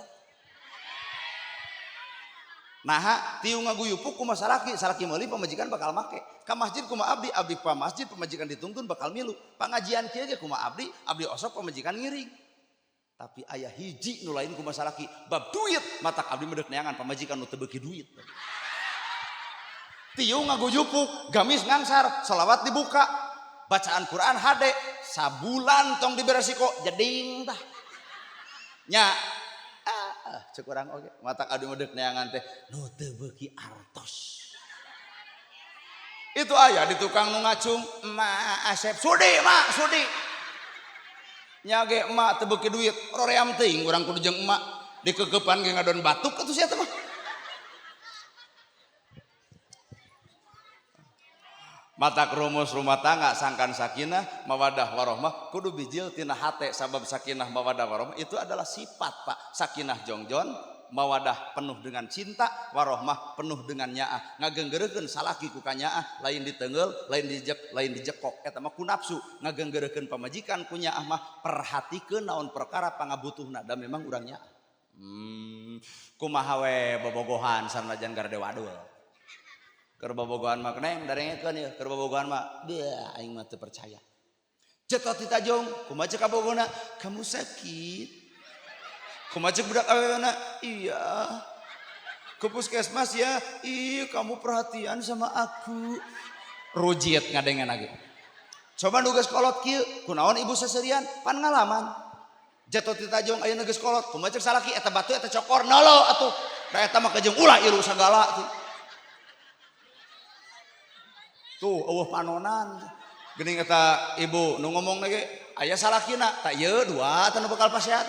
Naha tiung ngaguyupuk kumaha salaki, salaki meuli pamajikan bakal make. Ka masjid kumaha abdi, abdi pa masjid pamajikan dituntun bakal milu. Pangajian kieu ge kumaha abdi, abdi osok pamajikan ngiring. Tapi aya hiji nu lain kumaha salaki, bab duit matak abdi medeuk neangan pamajikan nu teu beuki duit. Tiung ngaguyupuk, gamis ngangsar, sholawat dibuka. Bacaan Quran hade sabulan tong diberesiko jeding tah nya cek urang oge matak adu medeuk neangan teh nu teu beuki artos itu aya di tukang nu ngacung emak Asep sudi mak sudi nya ge emak teu beuki duit roream teuing urang kudu jeung emak dikekepan ge ngadon batuk atuh sia teh mah. Mata rumus rumah tangga sangkan sakinah mawadah warohmah kudu bijil tina hate sabab sakinah mawadah warohmah itu adalah sifat Pak. Sakinah jongjon, mawadah penuh dengan cinta, warohmah penuh dengan nyaah. Ngagenggereukeun salaki ku kanyaah, lain ditengeul, lain dijek, lain dijekok. Eta mah ku nafsu. Ngagenggereukeun pamajikan ku nyaah mah perhatikeun naon perkara pangabutuhna da memang urang nyaah. Kumaha we bobogohan sanajan garde wadul. Keur bobogohan mah neng darengekeun ieu, keur bobogohan mah beuh aing mah teu percaya. Cetot ti tajong, kumaha ceuk kabogona? Kamu sakit. Kumaha ceuk budak awewena? Iya. Ke puskesmas ya? Ih, kamu perhatian sama aku. Rujit ngadengen lagi. Coba nu geus kolot kieu, kunaon ibu seserian? Pan ngalaman. Jatuh ti tajong ayeuna geus kolot, kumaha ceuk salaki eta batu eta cokor nolo atuh. Da eta mah kejeung ulah ilu sagala tuh. Tuh eueuh panonan. Geuning eta ibu nu ngomong ge aya salakina, tak ieu dua teh nu bakal pasehat.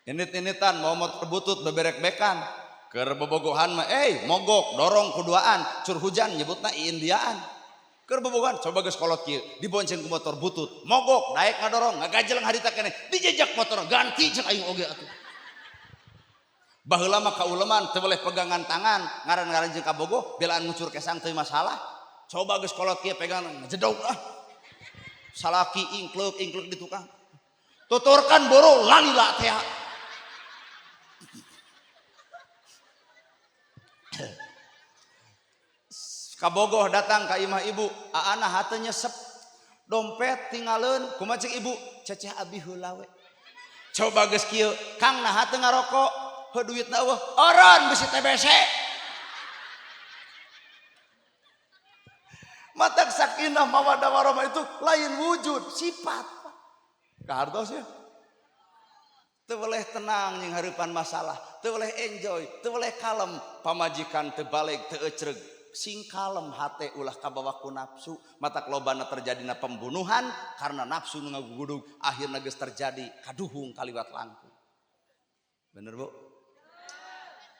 Init-initan mau motor butut beberek-bekan. Keur bobogohan mah mogok dorong kuduaan, cur hujan nyebutna Indiaan. Keur bobogohan coba geus kolot kieu, dibonceng ku motor butut, mogok daek ngadorong, ngagajeleng harita keneh, dijejak motor ganti cek aing oge atuh. Baheula mah kauleman teu boleh pegangan tangan, ngaran-ngaran jeung kabogoh, belaan ngucur kesang teu masalah. Coba geus kolot kieu pegangan ngejedog ah. Salaki ingkleuk-ingkleuk di tukang. Tuturkan boro lalila teh. Kabogoh datang ka imah ibu, aana hate nyesep. Dompet tingaleun, kumaha ceuk ibu? Ceceh abi heula we. Coba geus kieu, Kang naha teu ngarokok? Heuh duitna eueuh, oron bisi TBC. Matak sakinah mawaddah warahmah itu lain wujud, sifat. Kahartos ya. Teu boleh tenang jeung hareupan masalah, teu boleh enjoy, teu boleh kalem, pamajikan teu baleg teu ecreg. Sing kalem hate ulah kabawa ku nafsu, matak lobana terjadina pembunuhan karena nafsu nu ngagugudug, akhirna geus terjadi kaduhung kaliwat langkung. Bener Bu?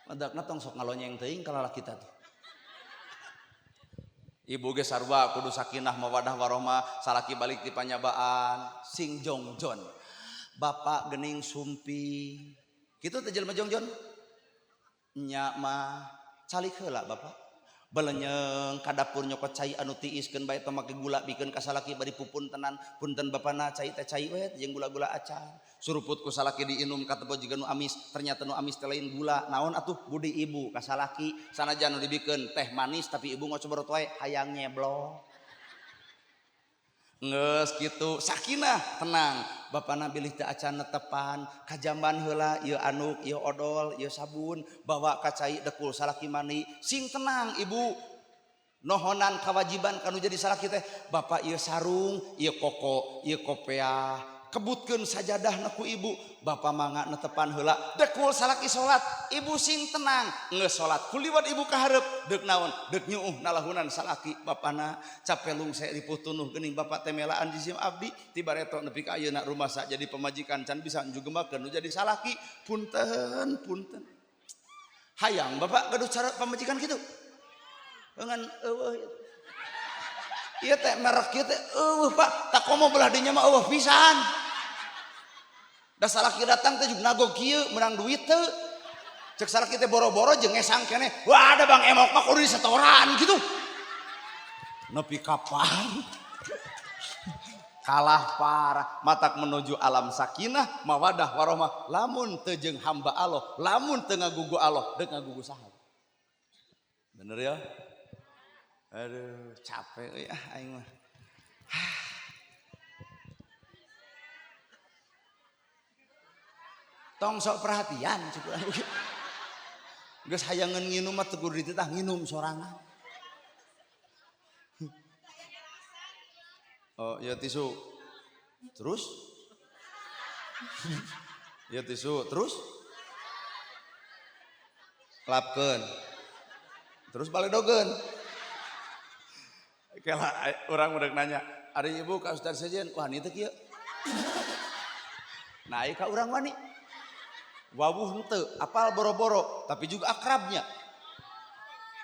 Madakna tong sok ngalonyeng teuing ka lalaki kita tuh. Ibu ge sarua kudu sakinah mawadah warahmah, salaki balik ti panyabaan, sing jongjon. Bapak gening sumpi. Kitu teh jelema jongjon? Nya mah calik heula bapak. Belenyeng ka dapur nyokot cai anu tiiskeun bae teh make gula bikeun ka salaki bari pupun tenan punten bapana cai teh cai we jeung gula-gula acan. Suruput ku salaki diinum katebo jiga nu amis, ternyata nu amis teh lain gula. Naon atuh budi ibu ka salaki sanajan nu dibikeun teh manis tapi ibu ngocoborot wae hayang nyeblok. Geus kitu sakinah tenang. Bapana bilih teu acan netepan kajamban heula ieu anduk, ieu odol, ieu sabun, bawa ka cai dekul salaki mandi. Sing tenang ibu. Nohonan kewajiban kanu jadi salaki teh bapak ieu sarung, ieu koko, ieu kopeah, kebutkeun sajadahna ku ibu. Bapak mangga netepan heula dekul salaki salat, ibu sing tenang geus salat kuliwat ibu ka hareup deuk naon deuk nyuuh nalahunan salaki bapana cape lungse ripuh tunuh geuning bapak teh melaan jisim abdi ti bareto nepi ka ayeuna rumasa jadi pamajikan can bisa njugemakeun nu jadi salaki punten punten hayang bapak gaduh cara pamajikan kitu ngan eueuh ieu teh merek ieu teh eueuh Pak tak komo belah dinya mah eueuh pisan da salaki datang teh juga nagog kieu menang duit teu cek salaki teh boro-boro jeung ngesang keneh wah ada Bang Emok mah kudu disetoran gitu nepi kapan kalah parah matak menuju alam sakinah mawadah warohmah lamun teu jeung hamba Allah lamun teu ngagugu Allah deuk ngagugu saha bener ya. Aduh, capek euy ah aing mah. Tong sok perhatian cukup. Geus hayangeun nginum mah teu kudu dititah nginum sorangan. Oh, ya tisu. Terus? Ya tisu, terus? Lapkeun. Terus baledogeun. Kela orang udah nanya, ari ibu ka ustaz sejen, wani teu kieu? Nah, ieu ka urang wani. Wawuh henteu, apal boro-boro, tapi juga akrabnya.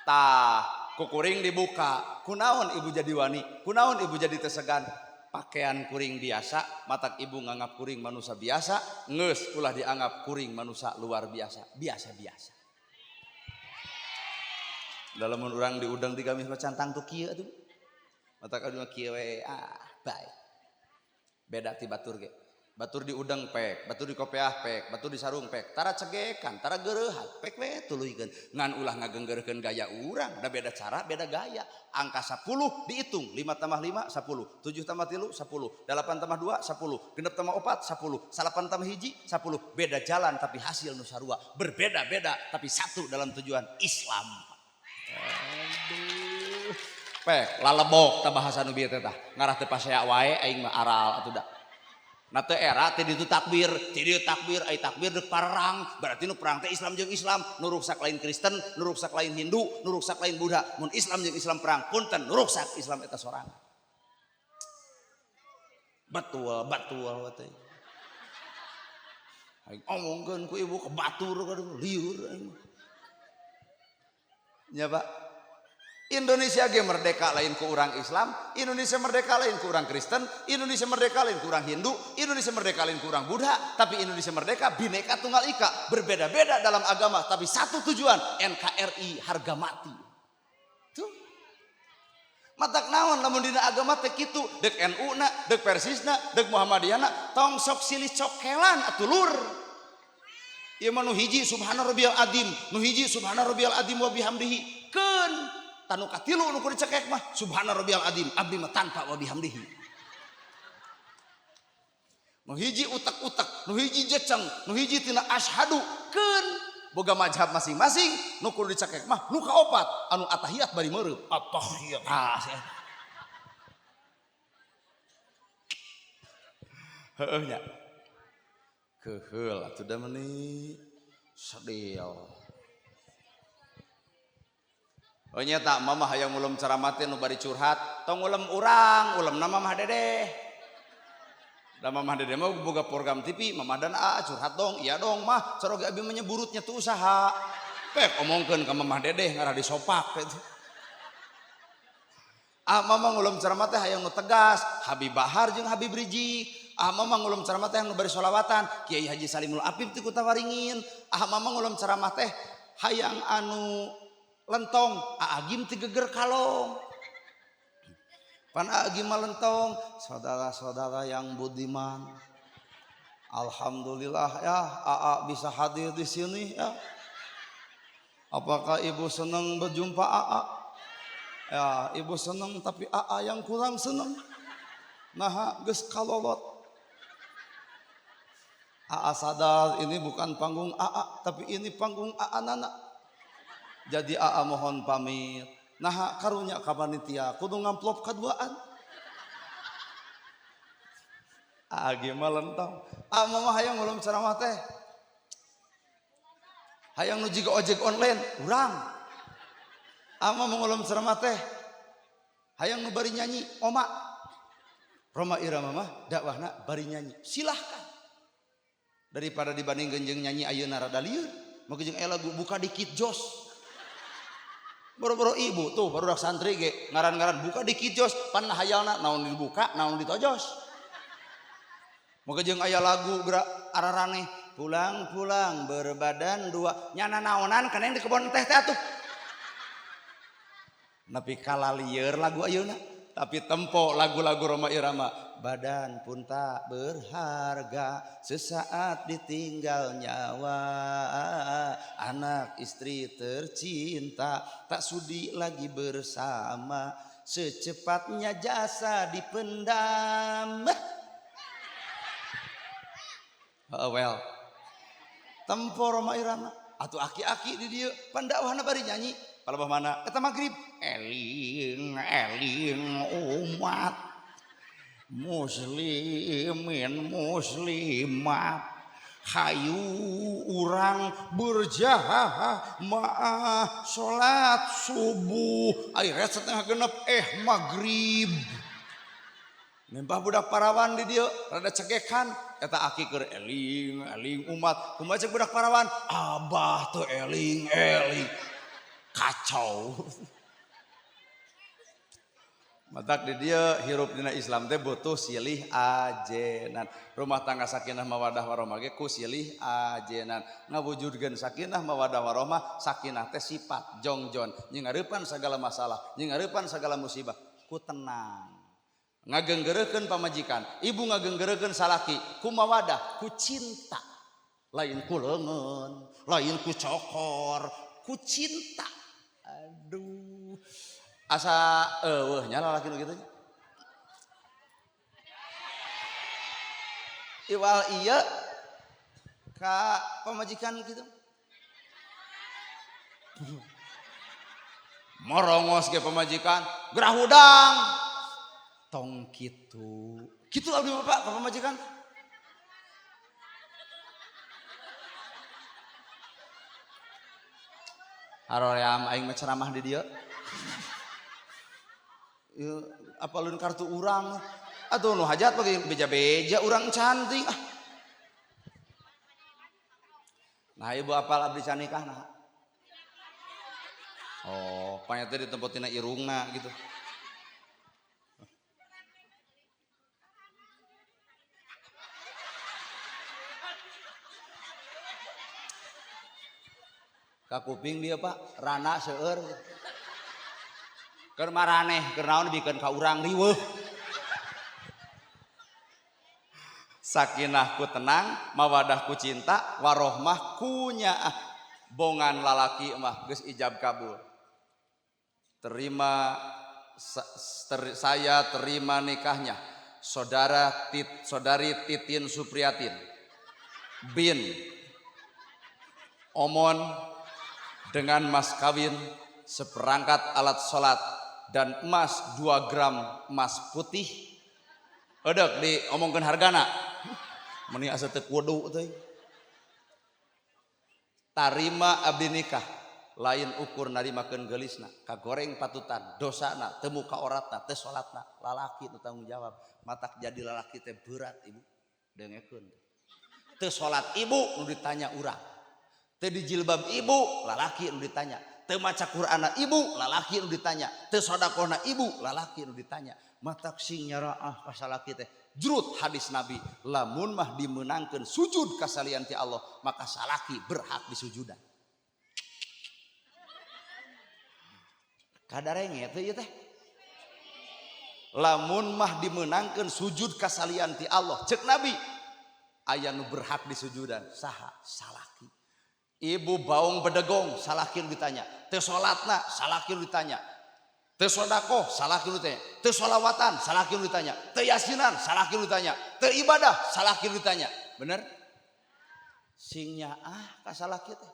Tah, kukuring dibuka. Kunaon ibu jadi wani? Kunaon ibu jadi tesegan? Pakaian kuring biasa, matak ibu nganggap kuring manusia biasa, geus ulah dianggap kuring manusia luar biasa, biasa-biasa. Dalam urang diudang di gamis mah cantang tuh kieu atuh. Matak anu kieu we, ah, bae. Beda ti batur ge. Batur diudang pek, batur di kopeah pek, batur di sarung pek, tara cegekan, tara geureuhan, pek we tuluykeun. Ngan ulah ngagenggeurkeun gaya urang, da beda cara, beda gaya. Angka 10 dihitung, 5 tambah 5 10, 7 tambah 3 10, 8 tambah 2 10, 6 tambah 4 10, 9 tambah 1 10. Beda jalan tapi hasil nu sarua, berbeda-beda tapi satu dalam tujuan Islam. Aduh. Pek lalebok tah bahasa nu bieu teh tah. Ngarah teu pasea wae aing mah aral atuh da. Na teu era teh ditu takbir, teh dieu takbir, ai takbir deuk parang, berarti nu perang teh Islam jeung Islam, nu ruksak lain Kristen, nu ruksak lain Hindu, nu ruksak lain Buddha. Mun Islam jeung Islam perang, punten nu ruksak Islam eta sorangan. Betul, betul teh. Aing omongkeun ku ibu ke batur kadung liur aing mah. Nya Pak. Indonesia ge merdeka lain ku urang Islam, Indonesia merdeka lain ku urang Kristen, Indonesia merdeka lain ku urang Hindu, Indonesia merdeka lain ku urang Buddha, tapi Indonesia merdeka Bhinneka Tunggal Ika, berbeda-beda dalam agama tapi satu tujuan, NKRI harga mati. Tuh. Matak naon lamun dina agama teh kitu, deuk NU na, deuk Persisna, deuk Muhammadiyahna, tong sok silih cokelan atuh lur. Ieu mah nu hiji subhana rabbiyal azim, nu hiji subhana rabbiyal azim wa bihamdihi. Keun tanu katilu nu kudu dicekek mah subhana rabbiyal azim abdi mah tanpa wa bihamdihi. Nu hiji utek-utek, nu hiji jeceng, nu hiji tina asyhadu keun boga mazhab masing-masing nu kudu dicekek mah nu kaopat anu atahiyat bari meureum atahiyat. Ah heueuh nya. Keheul atuh da meuni sedih. Oh nya tak mama hayang ulem ceramah teh nu bari curhat, tong ulem urang, ulem na mamah dedeh. Da mamah dedeh mah boga program TV, mamah dan aa curhat dong, iya dong mah, caroge abi menyeburutnya tuh usaha. Pek omongkeun ka mamah dedeh ngarah disopak gitu. Ah mama ngulem ceramah teh hayang nu tegas, Habib Bahar jeung Habib Rizik. Ah mama ngulem ceramah teh nu bari sholawatan, Kiai Haji Salimul Afif ti Kutawaringin. Ah mama ngulem ceramah teh hayang anu lentong, Agim ti geger kalong. Pan Agim mah lentong, saudara-saudara yang budiman. Alhamdulillah ya, AA bisa hadir di sini ya. Apakah ibu senang berjumpa AA? Ya, ibu senang tapi AA yang kurang senang. Nah, geus kalolot. Aa sadar ini bukan panggung Aa, tapi ini panggung Aa Nana. Jadi Aa mohon pamit. Nah, karunya ka panitia kudu ngamplop kaduaan. Aa ge mah lentong. Aa mah hayang ngulum ceramah teh. Hayang nu jiga ojek online, urang. Aa mah ngulum ceramah teh. Hayang nu bari nyanyi, oma. Rhoma Irama mah dakwahna bari nyanyi. Silahkan. Daripada dibanding jeung nyanyi ayeuna rada lieur, maka jeung aya lagu buka dikit jos. Boro-boro ibu tuh barudak santri ge ngaran-ngaran buka dikit jos, pan hayalna naon dibuka, naon ditojos. Maka jeung aya lagu gerak araraneh, pulang-pulang berbadan dua, nyana naonan kana di kebon teh teh atuh. Nepi kala lieur lagu ayeuna, tapi tempo lagu-lagu Rhoma Irama. Badan pun tak berharga sesaat ditinggal nyawa, anak istri tercinta tak sudi lagi bersama, secepatnya jasa dipendam. Oh, well, tempo Rhoma Irama atuh aki-aki di dieu pandakwahna bari nyanyi palebah mana eta magrib eling eling umat muslimin muslimat hayu urang berjamaah salat subuh akhirnya setengah genep maghrib nempah budak parawan di dieu rada cegekan eta aki keur eling eling umat kumaha cek budak parawan abah teu eling eling kacau. Matak di dia hirup dina Islam teh butuh silih ajenan. Rumah tangga sakinah mawadah warahmah ge ku silih ajenan. Ngawujudkeun sakinah mawadah warahmah, sakinah teh sifat jongjon, nyingareupan segala masalah, nyingareupan segala musibah, ku tenang. Ngagenggereukeun pamajikan, ibu ngagenggereukeun salaki, ku mawadah, ku cinta. Lain ku leungeun, lain ku cokor, ku cinta. Aduh. Asa eueuh nya lalaki nu kitu. Iwal ieu ka pamajikan kitu. Morongos ge pamajikan, gerah hudang. Tong kitu. Kitu abdi bapak ka pamajikan. Haroream aing mah ceramah di dieu. Apa lun kartu urang atau nu hajat bagi beja-beja urang cantik ah. Nah ibu apal abdi can nikah nah. Oh, panyata ditempotina irungna gitu. Ka kuping dia pak, rana seueur. Keur maraneh, keur naon bikeun ka urang riweuh. Sakinahku tenang, mawadahku cinta, warohmah ku nyaah. Bongan lalaki mah geus ijab kabul. Terima saya terima nikahnya saudara saudari Titin Supriyatin bin Omon dengan mas kawin seperangkat alat sholat dan emas 2 gram emas putih. Edek diomongkeun hargana. Meni asa teu kudu teh. Tarima abdi nikah lain ukur narimakeun geulisna, kagoreng patutan, dosana, teu muka oratna, teu salatna, lalaki nu tanggung jawab. Matak jadi lalaki teh berat ibu. Dengekeun. Teu salat ibu nu ditanya urang. Teu dijilbab ibu, lalaki nu ditanya. Teu maca Qur'ana ibu, lalaki nu ditanya. Teu sodakohna ibu, lalaki nu ditanya. Matak sing nyaraah ka salaki teh. Jurut hadis Nabi, lamun mah dimenangkeun sujud ka salian ti Allah, maka salaki berhak disujudan. Kadarenge teh ieu teh. Lamun mah dimenangkeun sujud ka salian ti Allah, ceuk Nabi, aya nu berhak disujudan, saha? Salaki. Ibu baung bedegong, salaki nu ditanya. Teu salatna, salaki nu ditanya. Teu sedekah salaki nu ditanya, teu sholawatan salaki nu ditanya, teu yasinan salaki nu ditanya, teu ibadah salaki nu ditanya. Bener? Sing nyaah ka salaki teh.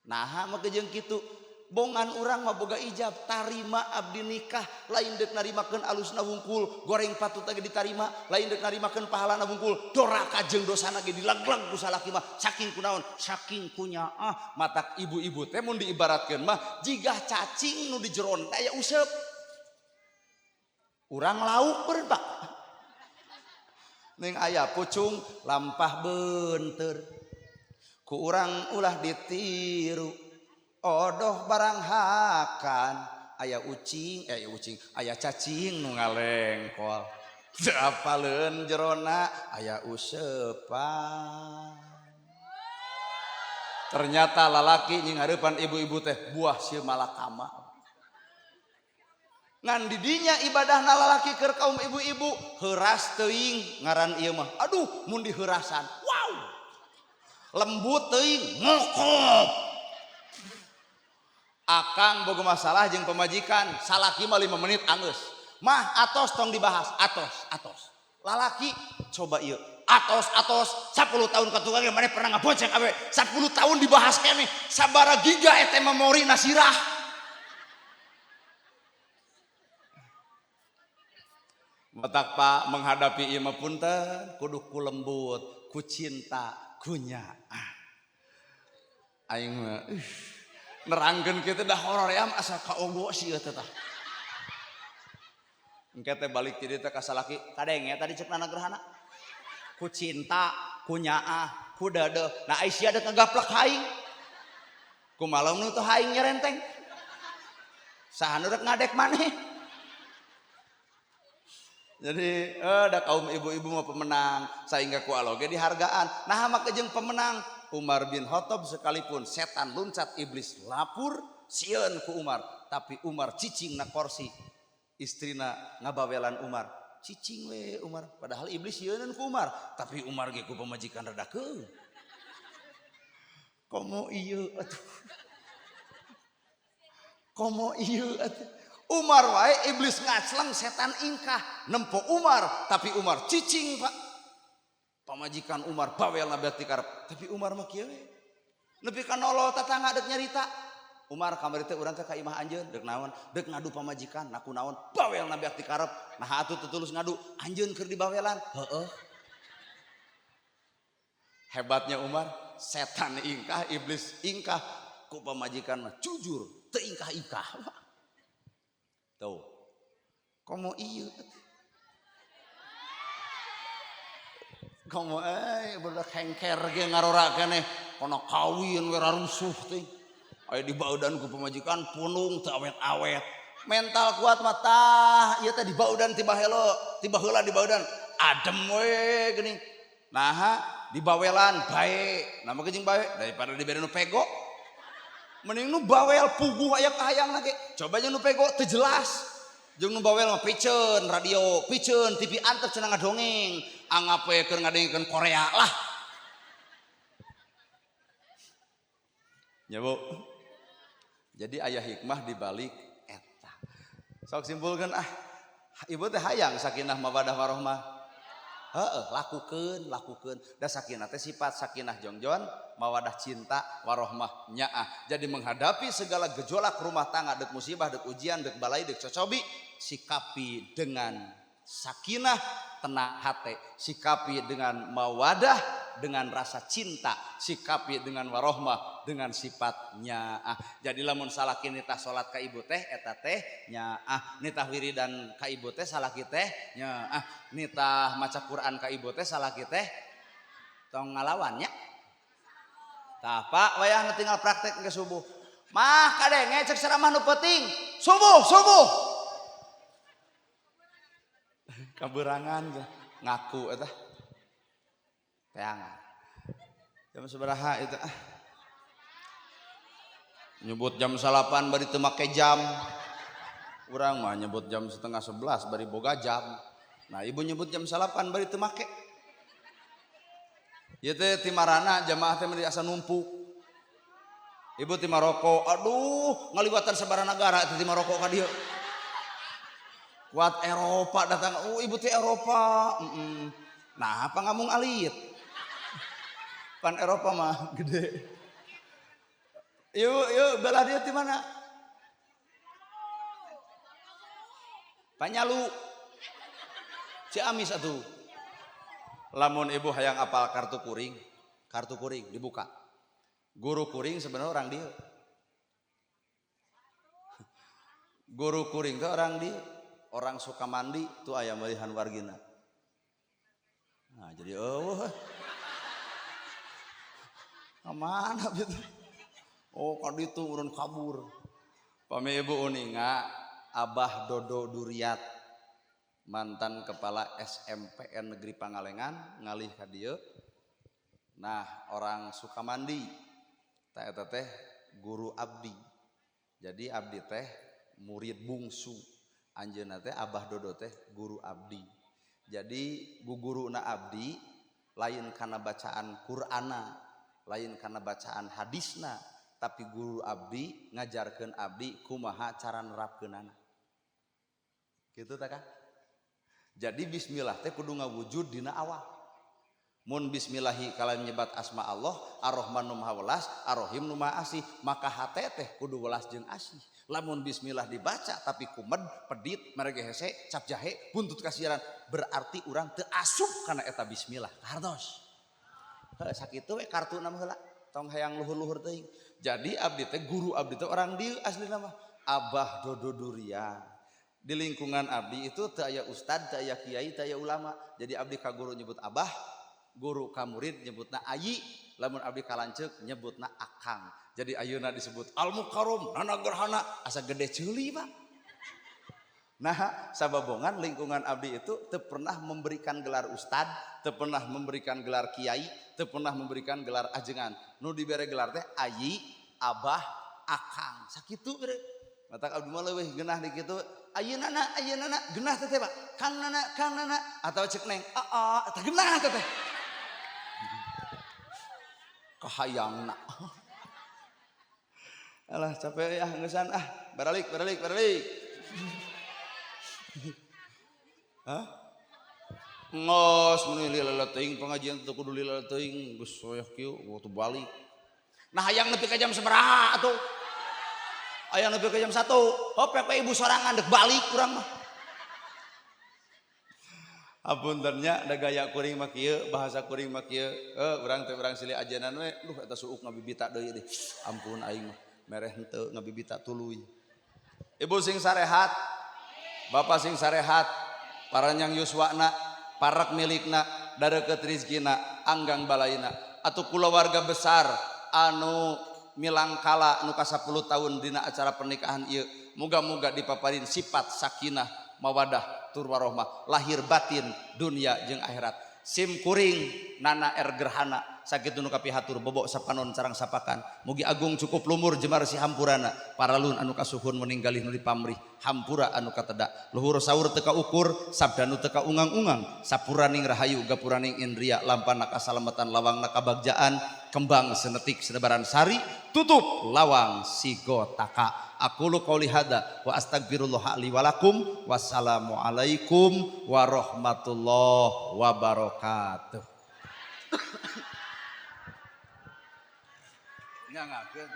Naha mah jeung kitu. Bongan urang mah boga ijab, tarima abdi nikah, lain deuk narimakeun alusna wungkul, goreng patut ge ditarima, lain deuk narimakeun pahalana wungkul, doraka jeung dosana ge dilaglag ku salaki mah, saking kunaon, saking kunyaah. Matak ibu-ibu teh mun diibaratkeun mah jigah cacing nu di jeron aya useup. Urang lauk beureun Pak. Ning aya pucung lampah beunteur. Ku urang ulah ditiru. Odoh barang hakan aya ucing, aya cacing nu ngalengkol. Teu apaleun jerona aya useupan. Ternyata lalaki nying hareupan ibu-ibu teh buah si malakama. Ngan didinya ibadahna lalaki keur kaum ibu-ibu heuras teuing ngaran ieu mah. Aduh mun diheurasan. Wow. Lembut teuing ngokop. Akang boga masalah jeung pamajikan, salaki mah 5 menit anggeus. Mah atos tong dibahas, atos, atos. Lalaki coba ieu, atos, atos, 10 tahun ka tukang maneh pernah ngabonceng awewe, 10 tahun dibahas keneh, sabaraha giga eta memori nasirah. Matak Pak menghadapi ieu mah punten kudu ku lembut, ku cinta, ku nyaah. Aing mah nerangkeun kitu dah horor ya asa kaogo sieun teh tah. Engke teh balik ti dieu teh ka salaki, kadenge tadi ceuk nana gerhana. Ku cinta, ku nyaah, ku dadeuh. Nah ai sia deuk ngagaplek aing. Kumaha nu teh aing nyerenteng. Saha nu rek ngadek maneh. Jadi da kaum ibu-ibu mah pemenang, sehingga ku Allah ge dihargaan. Nah maka jeung pemenang Umar bin Khattab sekalipun setan luncat iblis lapur sieun ku Umar, tapi Umar cicing na korsi, istrina ngabawelan Umar, cicing we Umar, padahal iblis sieuneun ku Umar, tapi Umar ge ku pamajikan rada keung. Komo ieu atuh. Komo ieu atuh. Umar wae iblis ngacleng setan ingkah nempo Umar, tapi Umar cicing Pak. Pamajikan Umar bawel na berarti karep, tapi Umar mah kieu we. Nepi ka nolol tatangga deuk nyarita. Umar kamari teh urang teh ka imah anjeun deuk naon? Deuk ngadu pamajikan, naku naon? Bawel na berarti karep. Nah atuh teu tulus ngadu, anjeun keur dibawelan. Heeh. Hebatnya Umar, setan ingkah, iblis ingkah, ku pamajikan mah jujur, teu ingkah-ingkah. Tuh. Komo ieu. Komo budak hengker ge ngarora keneh kono kawin we rusuh teh. Aya dibaudan ku pamajikan punung teu awet-awet. Mental kuat mah tah ieu teh dibaudan tiba helo, tiba heula dibaudan adem we geuning. Naha dibawelan bae. Nah mah jeung bae daripada dibere nu pego. Mending nu bawel puguh aya kahayang ge. Coba jeung nu pego teu jelas. Jeung nu bawel mah piceun radio, piceun TV antep cenah ngadongeng. Anggap we keur ngadengkeun Korea lah. Ya Bu. Jadi aya hikmah di balik eta. Sok simpulkeun ah. Ibu teh hayang sakinah mawadah warohmah. Heeh, lakukeun, lakukeun. Da sakinah teh sifat sakinah jongjon, mawadah cinta, warohmah nyaah. Jadi menghadapi segala gejolak rumah tangga, deuk musibah, deuk ujian, deuk balai, deuk cocobi, sikapi dengan sakinah, tenang hati, sikapi dengan mawadah, dengan rasa cinta, sikapi dengan warohmah, dengan sifat nyaah. Jadi lamun salaki nitah salat ka ibu teh eta teh nyaah, nitah wiridan ka ibu teh salaki teh nyaah, nitah maca Quran ka ibu teh salaki teh tong ngalawan nya. Tah Pak wayahna tinggal praktek ke subuh. Mah kadenge cek ceramah nu penting, subuh subuh. Kaberangan ngaku eta. Teangan. Jam sabaraha eta ah. Nyebut jam 9 bari teu make jam. Urang mah nyebut jam 10:30 bari boga jam. Nah ibu nyebut jam 9 bari teu make. Ieu teh ti marana jamaah teh meni asa numpuk. Ibu ti Maroko, aduh ngaliwatan sabaraha nagara ti Maroko ka dieu. Kuat Eropa datang, oh ibu ti Eropa. Nah, apa ngamung alit? Pan Eropa mah gede. Yuk, yuk belah dia ti mana? Panyalu. Ciamis atuh. Lamun ibu hayang apal kartu kuring dibuka. Guru kuring sebenarnya orang dia. Guru kuring itu orang dia, orang Sukamandi tuh ayam melihan wargina. Nah, jadi eueuh. Kemana gitu? Oh, kaditu urun kabur. Pami ibu uninga Abah Dodo Duriat, mantan kepala SMPN Negeri Pangalengan ngalih ka dieu. Nah, orang Sukamandi. Ta eta teh guru abdi. Jadi abdi teh murid bungsu. Anjeunna teh Abah Dodo teh guru abdi. Jadi guguruna abdi lain kana bacaan Qur'ana, lain kana bacaan hadisna, tapi guru abdi ngajarkeun abdi kumaha cara nerapkeunana. Kitu tah Kang. Jadi bismillah teh kudu ngawujud dina awal. Mun bismillahi kalian nyebat asma Allah, Ar-Rahman nu maha welas, Ar-Rahim nu maha asih, maka hate teh kudu welas jeung asih. Lamun bismillah dibaca tapi kumed, pedit, merege hese, cap jahe, buntut kasiaran, berarti urang teu asup kana eta bismillah. Kartos. Heuh sakitu we kartuna mah heula, tong hayang luhur-luhur teuing. Jadi abdi teh guru abdi teh orang dieu aslina mah Abah Dodo Duria. Di lingkungan abdi itu teu aya ustad, teu aya kiai, teu aya ulama. Jadi abdi ka guru nyebut abah, guru ka murid nyebutna ayi, lamun abdi ka lanceuk nyebutna akang. Jadi ayeuna disebut al mukarrom nana gerhana asa gede ceuli Pak. Nah, sababongan lingkungan abdi itu teu pernah memberikan gelar ustad, teu pernah memberikan gelar kiai, teu pernah memberikan gelar ajengan. Nu dibere gelar teh ayi, abah, akang. Sakitu bere. Matak abdi mah leuwih geunah di kitu. Ayeuna na geunah teh teh Pak. Kang nana atawa ceuk neng, aa, eta geunah teh teh. Kahayangna. Alah capek ya ngeusan ah, baralik. Hah? Ngos mun lila teuing pengajian teu kudu lila teuing geus soyah kieu waktu balik. Nah hayang nepi ka jam sabaraha atuh? Hayang nepi ka jam 1. Hopek we ibu sorangan dek balik urang mah. Apuntennya da gaya kuring mah kieu, bahasa kuring mah kieu. Urang teh urang silih ajenan we, duh eta suuk ngabibita deui deh. Ampun aing mah mereh henteu ngabibita tuluy. Ibu sing sarehat, bapak sing sarehat, paranyang yuswana, parak milikna, dareukeut rizkina, anggang balaina. Atuh kulawarga besar anu milangkala nu ka 10 tahun dina acara pernikahan ieu, muga-muga dipaparin sifat sakinah, mawadah, tur warohmah, lahir batin dunia jeung akhirat. Sim kuring nana er gerhana sakitu nu kapihatur bobok sapanon carang sapakan. Mugi agung cukup lumur jemar si hampurana, paralun anu kasuhun meninggalih nu dipamrih, hampura anu kateda. Luhur saur teu kaukur, sabda nu teu kaungang-ungang, sapuraning rahayu gapuraning indria, lampana kasalamatan lawangna kabagjaan, kembang senetik senebaran sari, tutup lawang sigotaka. Aqulu qouli hadza wa astagfirullah li wa lakum. Wassalamualaikum warahmatullahi wabarakatuh. Nyangakeun.